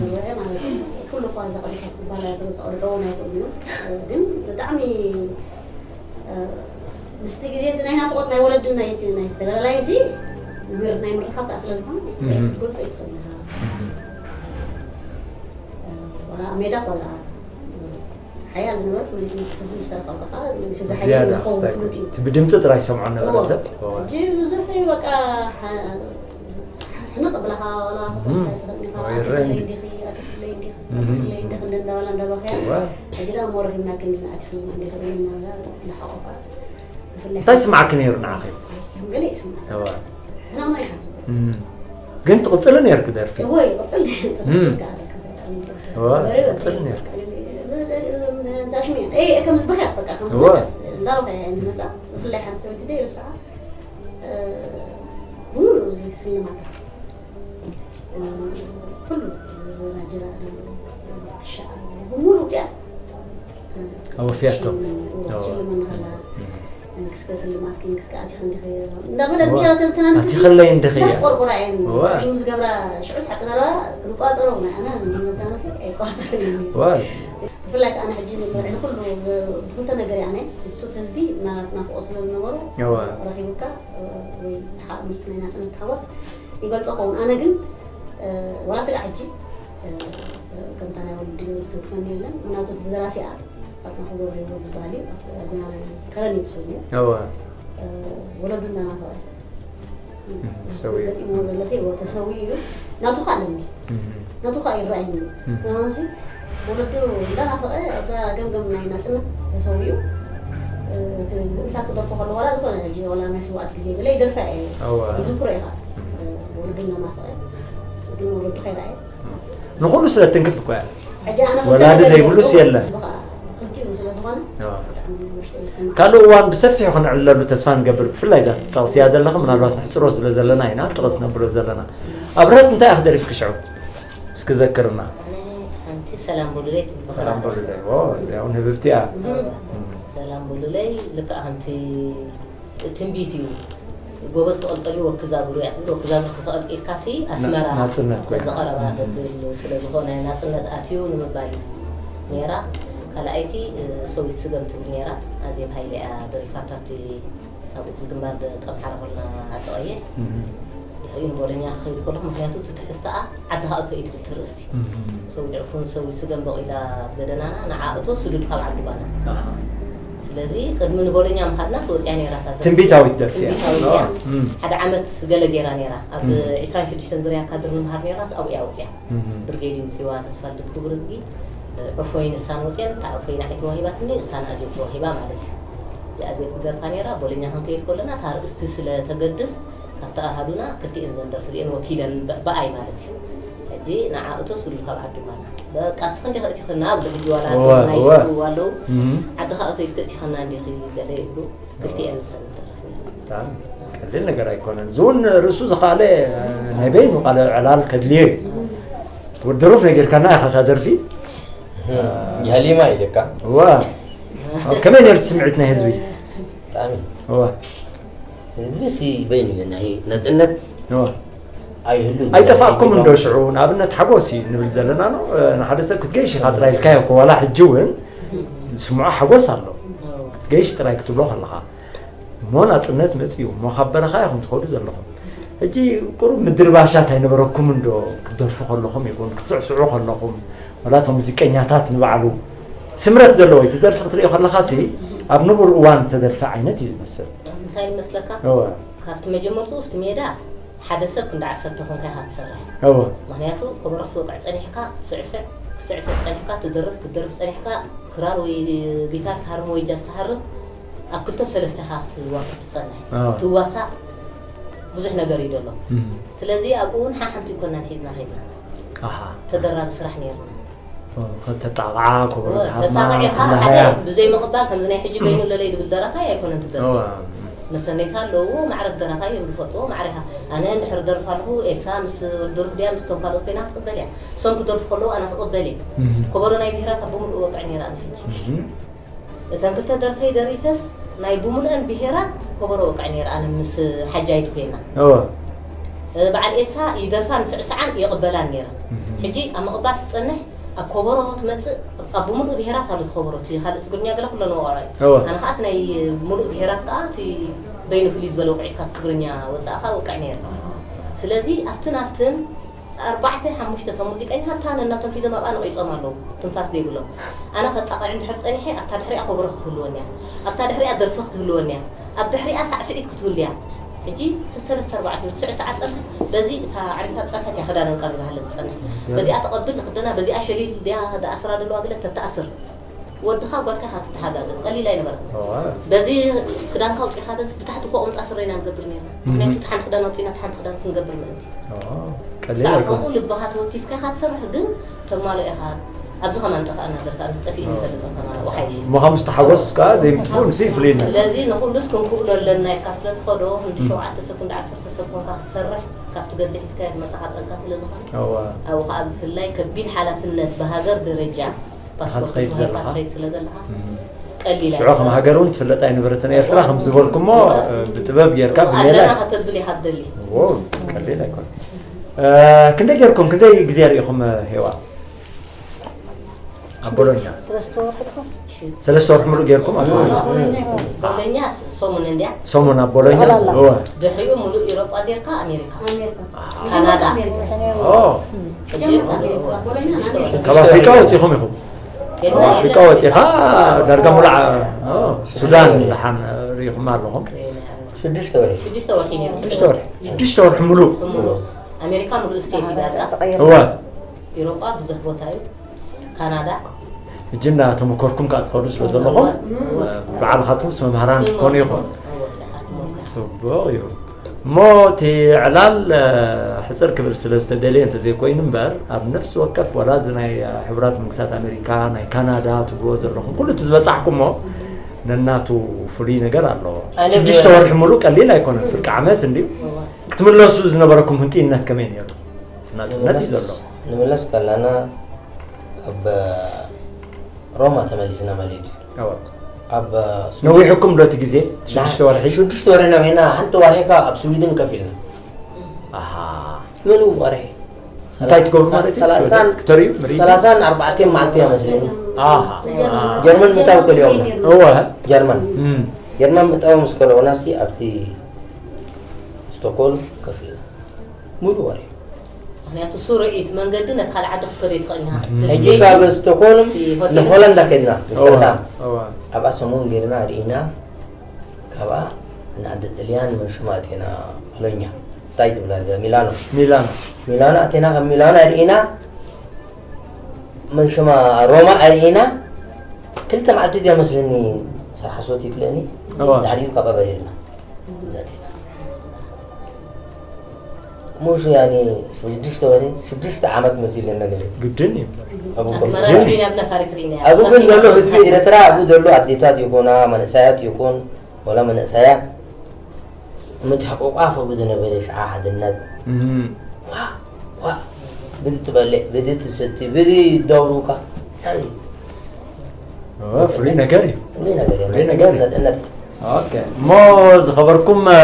ዝረአ ማለት እዩ። ኩሉ እኳ እዛ ቀዲሓት ክበሃል ኣይክእልን፣ ክዕርቀዎ ኣይክእልን እዩ። ግን ብጣዕሚ ምስቲ ግዜ እቲ ናይ ናፍቆት ናይ ወለድን ናይ እቲ ናይ ተጋዳላይ እዚ ምር ናይ ምርኻብ ከዓ ስለ ዝኾነ እም። ክትገልጾ ኣይትኽእልን ኢኻ። ዋላ ኣብ ሜዳ ዋላ ሓያል ዝነበረስ መሊሱ ምስ ምስ ተረኸብካ ከዓ መሊሱ ዝሓየለ ዝያዳ ዝኸውን ክስታይ ፍሉጥ እዩ። እቲ ብድምፂ ጥራይ ዝሰምዖ ነበረ እዎ። ሰብ። ሕጂ ብዙሕ በቃ ሓ- ሕንቕ ብለኻ ዋላ እም። ክትፈልጣ ኣይትኽእልን ኢኻ። ወይ ይረአ ኣትክለይ እንዲ። እንዲኺ ኣትክለይ እንዲኺ እም። ኣትክለይ እንዲኺ እንደ እንዳበላ እንዳበኸያ እዋ። ሕጂ ደኣ እሞ ረኺብናኪ እንዲና ኣትክልና እንዲኺ እናበላ እንዳሓቆፋ ብፍላይ እንታይ ስማዕኪ ነይሩ ንዓኺ? ከም ገለ ይስማዕ እዋ። ሕናማ ኢኻ ትብል እም። ግን ትቕፅሊ ነርኪ ደርፊ። እወ ይቕፅል እም። ከኣለካ እዋ፣ ትቕፅሊ ነርኪ። ታሽሚያ ከም ዝበኽያት በቃ ከም እወ። እንዳበኸያ እንመፃ ብፍላይ ሓንቲ ሰበይቲ ደይ ርስዓ ብምሉእ እዚ ስልማታ ኩሉ ዘዛጅራ ትሻ ብምሉእ እዚኣ ኣወፍያቶ። ሽልመኒ እወ። ሽልመኒ ከላ እም። መንግስተ ስልማት መንግስተ ኣቲኽ እንዲኸ እንዳበለ እወ። ብቻ ተንትናንስ ኣቲኸለይ እንዲኸ እያ። እንዳስቆርቆራ እየን እወ። ሽም ዝገብራ ሽዑስ ሓቂ ዘረባ ክቋፀሮ ናይ ኣነ ንመጃኖሲ ኣይቋፀርን እዩ እወ። ብፍላይ ከዓ ንሕጂ ንመርዒ ንኩሉ ብክልተ ነገር እያ ናይ ንሱ ህዝቢ ናፍቆ ስለ ዝነበሩ እወ። ረኪቡካ ወይ ምስ ናይ ናፅነት ተሓዋስ ይገልፆ ኸውን ኣነ ግን ዋላ ስጋ ሕጂ ከምታ ናይ ወዲ ዝትንክፈኒ የለን ምክንያቱ ደራሲኣ ኣትና ክገብር ይዎ ዝበሃል እዩ ኣብቲ ኣዝና ናይ ከረን ይትሰሉ እወ። ወለዱ እናናፈቐ ተሰዊኡ። ገፂሞ ዘሎ ሲ ተሰዊኡ እዩ ናቱ ካ ኣለኒ እም። ናቱ ካ ይረኣየኒ እም። ምናንሲ ወለዱ እንዳናፈቐ ኣብዛ ገምገም ናይ ናፅነት ተሰዊኡ እቲ እንታይ ክደርፎ ከሎ ዋላ ዝኾነ ሕጂ ዋላ ናይ ስዋኣት ግዜ ብለ ይደርፋ እየ እወ። ይዝክሮ ኢኻ ወለዱ እናናፈቐ ግን ወለዱ ከይረኣየ ንኹሉ ስለ ትንክፍ እኮ እያ። ሕጂ ኣነ ወላዲ ክልተ ነገር ዘይብሉስ ገይሩ የለን። ክልቲኡ ስለ ዝኾነ እወ። ብጣዕሚ ውሽጠይ ይስማዕ ካልእ እዋን ብሰፊሑ ክንዕለሉ ተስፋ ንገብር። ብፍላይ እዛ ትጠቕስያ ዘለኻ ምናልባት ንሕፅሮ ስለ ዘለና ኢና ጥቕስ ነብሎ ዘለና። ኣብርሀት እንታይ ኢኺ ደሪፍኪ ሽዑ? እስኪ ዘክርና። ኣነ ሓንቲ ሰላም በሉለይ ትብል ሰላም በሉለይ። በሉለይ። ኦ፣ እዚኣ እውን ህብብቲ እያ። ሰላም በሉለይ ልክዕ ከምቲ ትንቢት እዩ። ጎበዝ ክቕልቀል እዩ ወክዛግሩ እያ ትብል። ወክዛግሩ ከተቐልቂልካ ሲ ኣስመራ ናፅነት ኮይና። ዘቐረባ ተብል ስለ ዝኾነ ናፅነት ኣትዩ ንምባል እዩ ነይራ። ካልኣይቲ ሰዊት ስገም ትብል ነይራ። ኣዜብ ሃይለ እያ ደሪፋታ ኣብቲ ኣብኡ ግንባር ደቂ ኣምሓራ ኮልና ኣጠቐየ እም። ድሕሪኡ ንቦሎኛ ክኸይድ ከለኹ ምክንያቱ እቲ ትሕዝተኣ ዓድኻ እቶ እዩ ድብል ትርእስቲ እም። ሰዊት ዕፉን ሰዊት ስገም በቒላ ኣብ ገደናና ንዓ እቶ ስዱድ ካብ ዓዲ ጓና ኣሃ። ስለዚ ቅድሚ ንቦሎኛ ምኻድናስ ወፅያ ነይራ እታ ደርፊ። ትንቢታዊት ደርፊ እያ። ትንቢታዊት እያ። እም። ሓደ ዓመት ገለ ገይራ ነይራ ኣብ እም። ዕስራን ሽዱሽተን ዝርያ ካድር ንምሃር ነይራ ኣብኡ እያ ወፅያ እም። ብርጌድ ይውፅዋ ተስፋ ልደት ክቡር እዝጊ ዕፎይ ንሳን ወፅየን፣ እታ ዕፎይ ንዓይ ተዋሂባትኒ፣ እሳን ኣዜብ ተዋሂባ ማለት እዩ። እዚኣ ኣዜብ ትደርፋ ነይራ፣ ቦለኛ ክንከይድ ከለና፣ እታ ኣርእስቲ ስለ ተገድስ፣ ካብቲ ኣሃዱና ክልቲኤን ዘን ደርፊ እዚኤን ወኪለን ብ-፣ ብኣይ ማለት እዩ። ሕጂ ንዓ እቶ ስሉል ካብ ዓዲ ማና። በቃ እስኺ እንዲኺ እቲኽና ኣብሉ ሕጂ ዋላ እዋ፣ ናይ እዋ። ሽዑ ኣለዉ። እም። ዓዲ ኻእቶ ኢልኪ እቲኽና እንዲኺ ገለ ይብሉ። ክልቲኤን ንሰን ንደርፍ ነይርና። ብጣዕሚ ቀሊል ነገር ኣይኮነን። እዚ እውን ርእሱ ዝኸኣለ ናይ በይኑ ቃለ ዕላል ከድልዮ እዩ። ወዲ ሩፍ ነጊርካና ኢኻ እታ ደርፊ። እም። የህሊማ ኢልካ። እዋ። ከመይ ነይሩ እቲ ስምዒት ናይ ህዝቢ? ብጣዕሚ። እዋ። ህዝቢ ሲ በይኑ እዩ ናይ ነፃነት እዋ። ኣይህሉን። ኣይጠፋእኩም እንዶ ሽዑ? ንኣብነት ሓጎስ እዩ ንብል ዘለና ነው። ንሓደ ሰብ ክትገይሽ ኢኻ ጥራይ ኢልካዮ እኮ፣ ዋላ ሕጂ እውን ዝስምዖ ሓጎስ ኣሎ። ክትገይሽ ጥራይ ክትብሎ ከለኻ። እሞ ናጽነት መጽዩ፣ እሞ ካብ በረኻ ኢኹም ትኸዱ ዘለኹም። ሕጂ ቁሩብ ምድርባሻት ኣይነበረኩም እንዶ ክትደርፉ ከለኹም ይኹን፣ ክትስዕስዑ ከለኹም፣ ዋላ እቶም ሙዚቀኛታት ንባዕሉ ስምረት ዘለዎ እዩ። እቲ ደርፊ ክትርእዮ ከለኻ ሲ ኣብ ንቡር እዋን ዝተደርፈ ዓይነት እዩ ዝመስል። እንታይ ይመስለካ? እወ። ካብቲ መጀመርትኡ ኣብቲ ሜዳ ሓደ ሰብ ክንዲ ዓሰርተ ኮንካ ኢኻ ትሰርሕ። እወ። ምኽንያቱ ከበሮ ክትወቅዕ ጸኒሕካ፣ ትስዕስዕ፣ ክትስዕስዕ ጸኒሕካ፣ ትደርፍ፣ ክትደርፍ ጸኒሕካ፣ ክራር ወይ ጊታር ትሃርም ወይ ጃዝ ትሃርም፣ ኣብ ክልተ ሰለስተ ኢኻ ክትዋፈር ትጸንሕ። እወ። ትዋሳእ ብዙሕ ነገር እዩ ዘሎ። እም። ስለዚ ኣብኡ እውን ሓሓንቲ ኣይኮናን ሒዝና ከይድና። ኣሃ። ተደራቢ ስራሕ ነይርና። ክልተ ጣቕዓ፣ ከበሮ እወ፣ ትሃርማ፣ ተጣቕዒኻ ትለሃያ። ሓደ ብዘይ ምቕባል ከምዚ ናይ ሕጂ በይኑ ለለይ ዝብል ደራፋይ ኣይኮነን ትደርፍ። እወ። መሰነይታ ኣለዎ፣ ማዕረ ደራፋይ እዮም ዝፈልጥዎ፣ ማዕረ ኢኻ። ኣነ እንድሕር ደርፍ ኣለኹ፣ ኤልሳ ምስ ድሩፍ ድያ፣ ምስቶም ካልኦት ኮይና ክትቕበል እያ። እሶም ክደርፉ ከለዉ ኣነ ክቕበል እየ። እህ። ከበሮ ናይ ብሄራት ኣብ ብምሉኡ ወቅዕ ነይረ ኣነ ሕጂ። እህ። እተን ክልተ ደርፈይ ደሪፈስ ናይ ብምሉአን ብሄራት ከበሮ ወቅዕ ነይረ ኣነ ምስ ሓጃይቱ ኮይና። እወ። እ፣ በዓል ኤልሳ ይደርፋን ስዕስዓን ይቕበላን ነይረ። እህ። ሕጂ ኣብ ምቕባል ትጸንሕ፣ ኣብ ከበሮ ትመጽእ፣ ኣብ ብምሉእ ብሄራት ኣሎ እቲ ከበሮ፣ እቲ ካልእ ትግርኛ ገለ ኩለን ወቕዖ እዩ። እወ። ኣነ ከኣ እቲ ናይ ምሉእ ብሄራት ከኣ እቲ በይኑ ፍልይ ዝበለ ውቕዒት ካብ ትግርኛ ወጻኢ ከኣ ወቅዕ ነይረ። ስለዚ ኣብትን ኣብትን ኣርባዕተ ሓሙሽተ እቶም ሙዚቀኛታት እታ ነናቶም ሒዞም ኣብኣ ነቒጾም ኣለዉ፣ ትንፋስ ዘይብሎም። ኣነ ከጣቕዕ እንድሕር ጸኒሐ ኣብታ ድሕሪኣ ከበሮ ክትህልወኒ እያ፣ ኣብታ ድሕሪኣ ደርፊ ክትህልወኒ እያ። ኣብ ድሕሪኣ ሳዕስዒት ክትህሉ እያ። ሕጂ ሰለስተ ኣርባዕተ ክስዕስዓ ጸንሐ። በዚ እታ ዓሪፋ ጸንሐት እያ ክዳነን ቀሪባ ሃለ ትጸንሕ። በዚኣ ተቐብል ንኽደና፣ በዚኣ ሸሊል ድያ ደኣስራ ደለዋ ገለ ተተኣስር። ወድኻ ጓልካ ኢኻ ትተሓጋገዝ። ቀሊል ኣይነበረን። እዋ። በዚ ክዳንካ ኣውጺኻ በዚ ብታሕቲ እኮ ቁምጣ ስረ ኢና ንገብር ነርና። ምኽንያቱ እህ። እቲ ሓንቲ ክዳን ኣውጺና እቲ ሓንቲ ክዳን ክንገብር ምእንቲ። እዋ። ቀሊል ሳዕ ኣይኮነን። ከምኡ ልብኻ ተወቲፍካ ኢኻ ትሰርሕ፣ ግን ተማልኦ ኢኻ። ኣብዚ ከማን ጠፋእና ደርፋ ኣንስ ጠፊእኒ ይፈልጥ ከማን ኣብኡ ሓይሊ። እሞ ከም ዝተሓጎስ ከኣ ዘይምጥፍኡ ንሱ ይፍልየና። ስለዚ ንኹሉስ ክንክእሎ ኣለና ኢልካ ስለ ትኸዶ፣ ክንዲ እም። ሸውዓተ ሰብ፣ ክንዲ ዓሰርተ ሰብ ኮንካ ክትሰርሕ፣ ካብቲ ገድሊ ሒዝካዮ ዝመጻኻ ጸጋ ስለ ዝኾነ፣ እዋ። ኣብኡ ከኣ ብፍላይ ከቢድ ሓላፍነት ብሃገር ደረጃ ፓስፖርት ትኸይድ ተዋሂብካ ዘለኻ። ትኸይድ ስለ ዘለኻ፣ እም። ቀሊል ሽዑ ከም ኣይኮነን። ሃገር እውን ትፍለጥ ኣይነበረትን ኤርትራ፣ ከም ዝበልኩሞ፣ እዋ። ብጥበብ ጌርካ እዋ፣ ብሜላ ኣለና ከተብል ኢኻ ትደሊ። እዎ፣ ቀሊል ኣይኮነን። እ፣ ክንደይ ጌርኩም፣ ክንደይ ግዜ ርኢኹም፣ እ፣ ሄዋ? ኣብ ቦሎኛ? ሰለስተ ወርሒ ድኹም? ሰለስተ ወርሒ ሙሉእ ጌርኩም ኣብ ቦሎኛ? ቦሎኛ ስ-፣ ሰሙን እንድያ። ሰሙን ኣብ ቦሎኛ? ጠቕላላ። እወ። ድሕሪኡ ሙሉእ ኢሮጳ ዜርካ ኣሜሪካ። ኣሜሪካ። ኣሃ። ካናዳ። ኣሜሪካ። ኦ። ካብ ኣፍሪቃ ወጺኹም ኢኹም? ካብ ኣፍሪቃ ወጺኻ ዳርጋ ሙሉእ ዓ-፣ ኦ፣ ሱዳን ደሓን ርኢኹማ ኣለኹም? ሽዱሽተ ወርሒ። ሽዱሽተ ወርሒ ነይሩ። ሽዱሽተ ወርሒ። ሽዱሽተ ወርሒ ሙሉእ? ሙሉእ። ኣሜሪካ ሙሉእ ስቴት እዩ ዳርጋ። እወ። ኢሮጳ ብዙሕ ቦታ እዩ። ካናዳ። ሕጂ እንዳተመኮርኩም ከኣ ትኸዱ ስለ ዘለኹም፣ እወ። ባዕልኻትኩም ምስ መምሃራን ክትኮኑ ኢኹም። እወ፣ ደሓር ትመኮር። ጽቡቕ እዩ። እሞ እቲ ዕላል፣ እ፣ ሕጽር ክብል ስለ ዝተደልየ እንተዘይኮይኑ እምበር፣ ኣብ ነፍሲ ወከፍ ዋላ እዚ ናይ፣ እ፣ ሕቡራት መንግስታት ኣሜሪካ፣ ናይ ካናዳ ትብልዎ ዘለኹም፣ ኩሉ እቲ ዝበጻሕኩሞ ነናቱ ፍሉይ ነገር ኣለዎ። ኣነ ሽዱሽተ ብ- ወርሒ ሙሉእ ቀሊል ኣይኮነን፣ ፍርቂ ዓመት እንድዩ። እወ። ክትምለሱ ዝነበረኩም ህንጥይነት ከመይ ነይሩ? እቲ ናጽነት እዩ ዘሎ። ንምለስ ከለና ኣብ ሮማ ተመሊስና ማለት እዩ። እወ። ኣብ ነዊሕኩም ዶ እቲ ግዜ? ሽዱሽተ ወርሒ? ሽዱሽተ ወርሒ ነዊሕና፣ ሓንቲ ወርሒ ከኣ ኣብ ስዊድን ከፊልና። ኣሃ። ምሉእ ወርሒ። እንታይ ትገብሩ ማለት እዩ? ሰላሳን፣ ክትርእዩ ምርኢት? ሰላሳን ኣርባዕተን መዓልቲ እያ መስለኒ። ኣሃ። ጀርመን ምእታው ከልኦምና። እወ። ጀርመን። እም። ጀርመን ምእታው ምስ ከልኦና ሲ ኣብቲ ስቶክሆልም ከፊልና። ሙሉእ ወርሒ። ምኽንያቱ ስሩዕ እዩ እቲ መንገዲ፣ ነቲ ካልእ ዓዲ ክትከዶ ኣይትኽእልን ኢኻ። እቲ ሕጂ ስቴጅ፣ ካብ ስቶክሆልም እቲ ሆቴል። ንሆላንዳ ከድና፣ ኣምስተርዳም። እዋ፣ እዋ። ኣብኣ ሰሙን ጌርና ርኢና፣ ካብኣ ንዓዲ ጥልያን መን ሽማ ኣቲና፣ ቦሎኛ። እንታይ ትብላ እዛ? ሚላኖ። ሚላኖ። ሚላኖ ኣቲና፣ ካብ ሚላኖ ርኢና፣ መን ሽማ ሮማ ኣርኢና ክልተ መዓልቲ ድያ መስለኒ። ሳር ሓሶት ይክለኒ። እዋ። ድሕሪኡ ካብ ኣበሪርና ሙሹ ያኒ ሽዱሽተ ወረ ሽዱሽተ ዓመት መሲለና ነይሩ። ግድን እዩ። ኣብኡ ኣስመራ ኮም- ሪና ብነፋሪት ሪና ኣብኡ ግን ዘሎ ህዝቢ ኤርትራ ኣብኡ ዘሎ ኣዴታት ይኮና መንእሰያት ይኮን ወላ መንእሰያት ምትሕቁቋፍ ኣብኡ ዝነበረ ሽዓ ሓድነት እም። ዋ ዋ ብዚ ትበልዕ ብዚ ትሰቲ ብዚ ይዳውሩካ እንታይ እዩ? ኦ፣ ፍሉይ ነገር እዩ። ፍሉይ ነገር እዩ። ፍሉይ ነገር እዩ። ነፃነት እዩ። ኦኬ፣ እሞ ዝኸበርኩም እ፣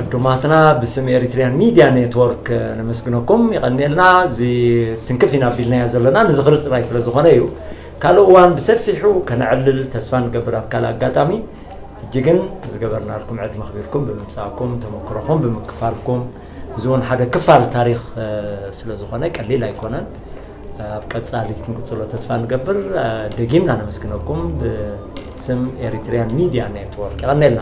ዕዱማትና ብስም ኤሪትሪያን ሚድያ ኔትወርክ እ፣ ነመስግነኩም። ይቐንየልና። እዚ ትንክፍ ኢና ኣቢልናዮ ዘለና ንዝኽሪ ጥራይ ስለ ዝኾነ እዩ። ካልእ እዋን ብሰፊሑ ከነዕልል ተስፋ ንገብር ኣብ ካልእ ኣጋጣሚ። ሕጂ ግን ዝገበርናልኩም ዕድመ ኣኽቢርኩም ብምምጻእኩም ተመክሮኹም ብምክፋልኩም እዚ እውን ሓደ ክፋል ታሪኽ እ፣ ስለ ዝኾነ ቀሊል ኣይኮነን። ኣብ ቀጻሊ ክንቅጽሎ ተስፋ ንገብር። ደጊምና ነመስግነኩም ብስም ኤሪትሪያን ሚድያ ኔትወርክ። ይቐነልና።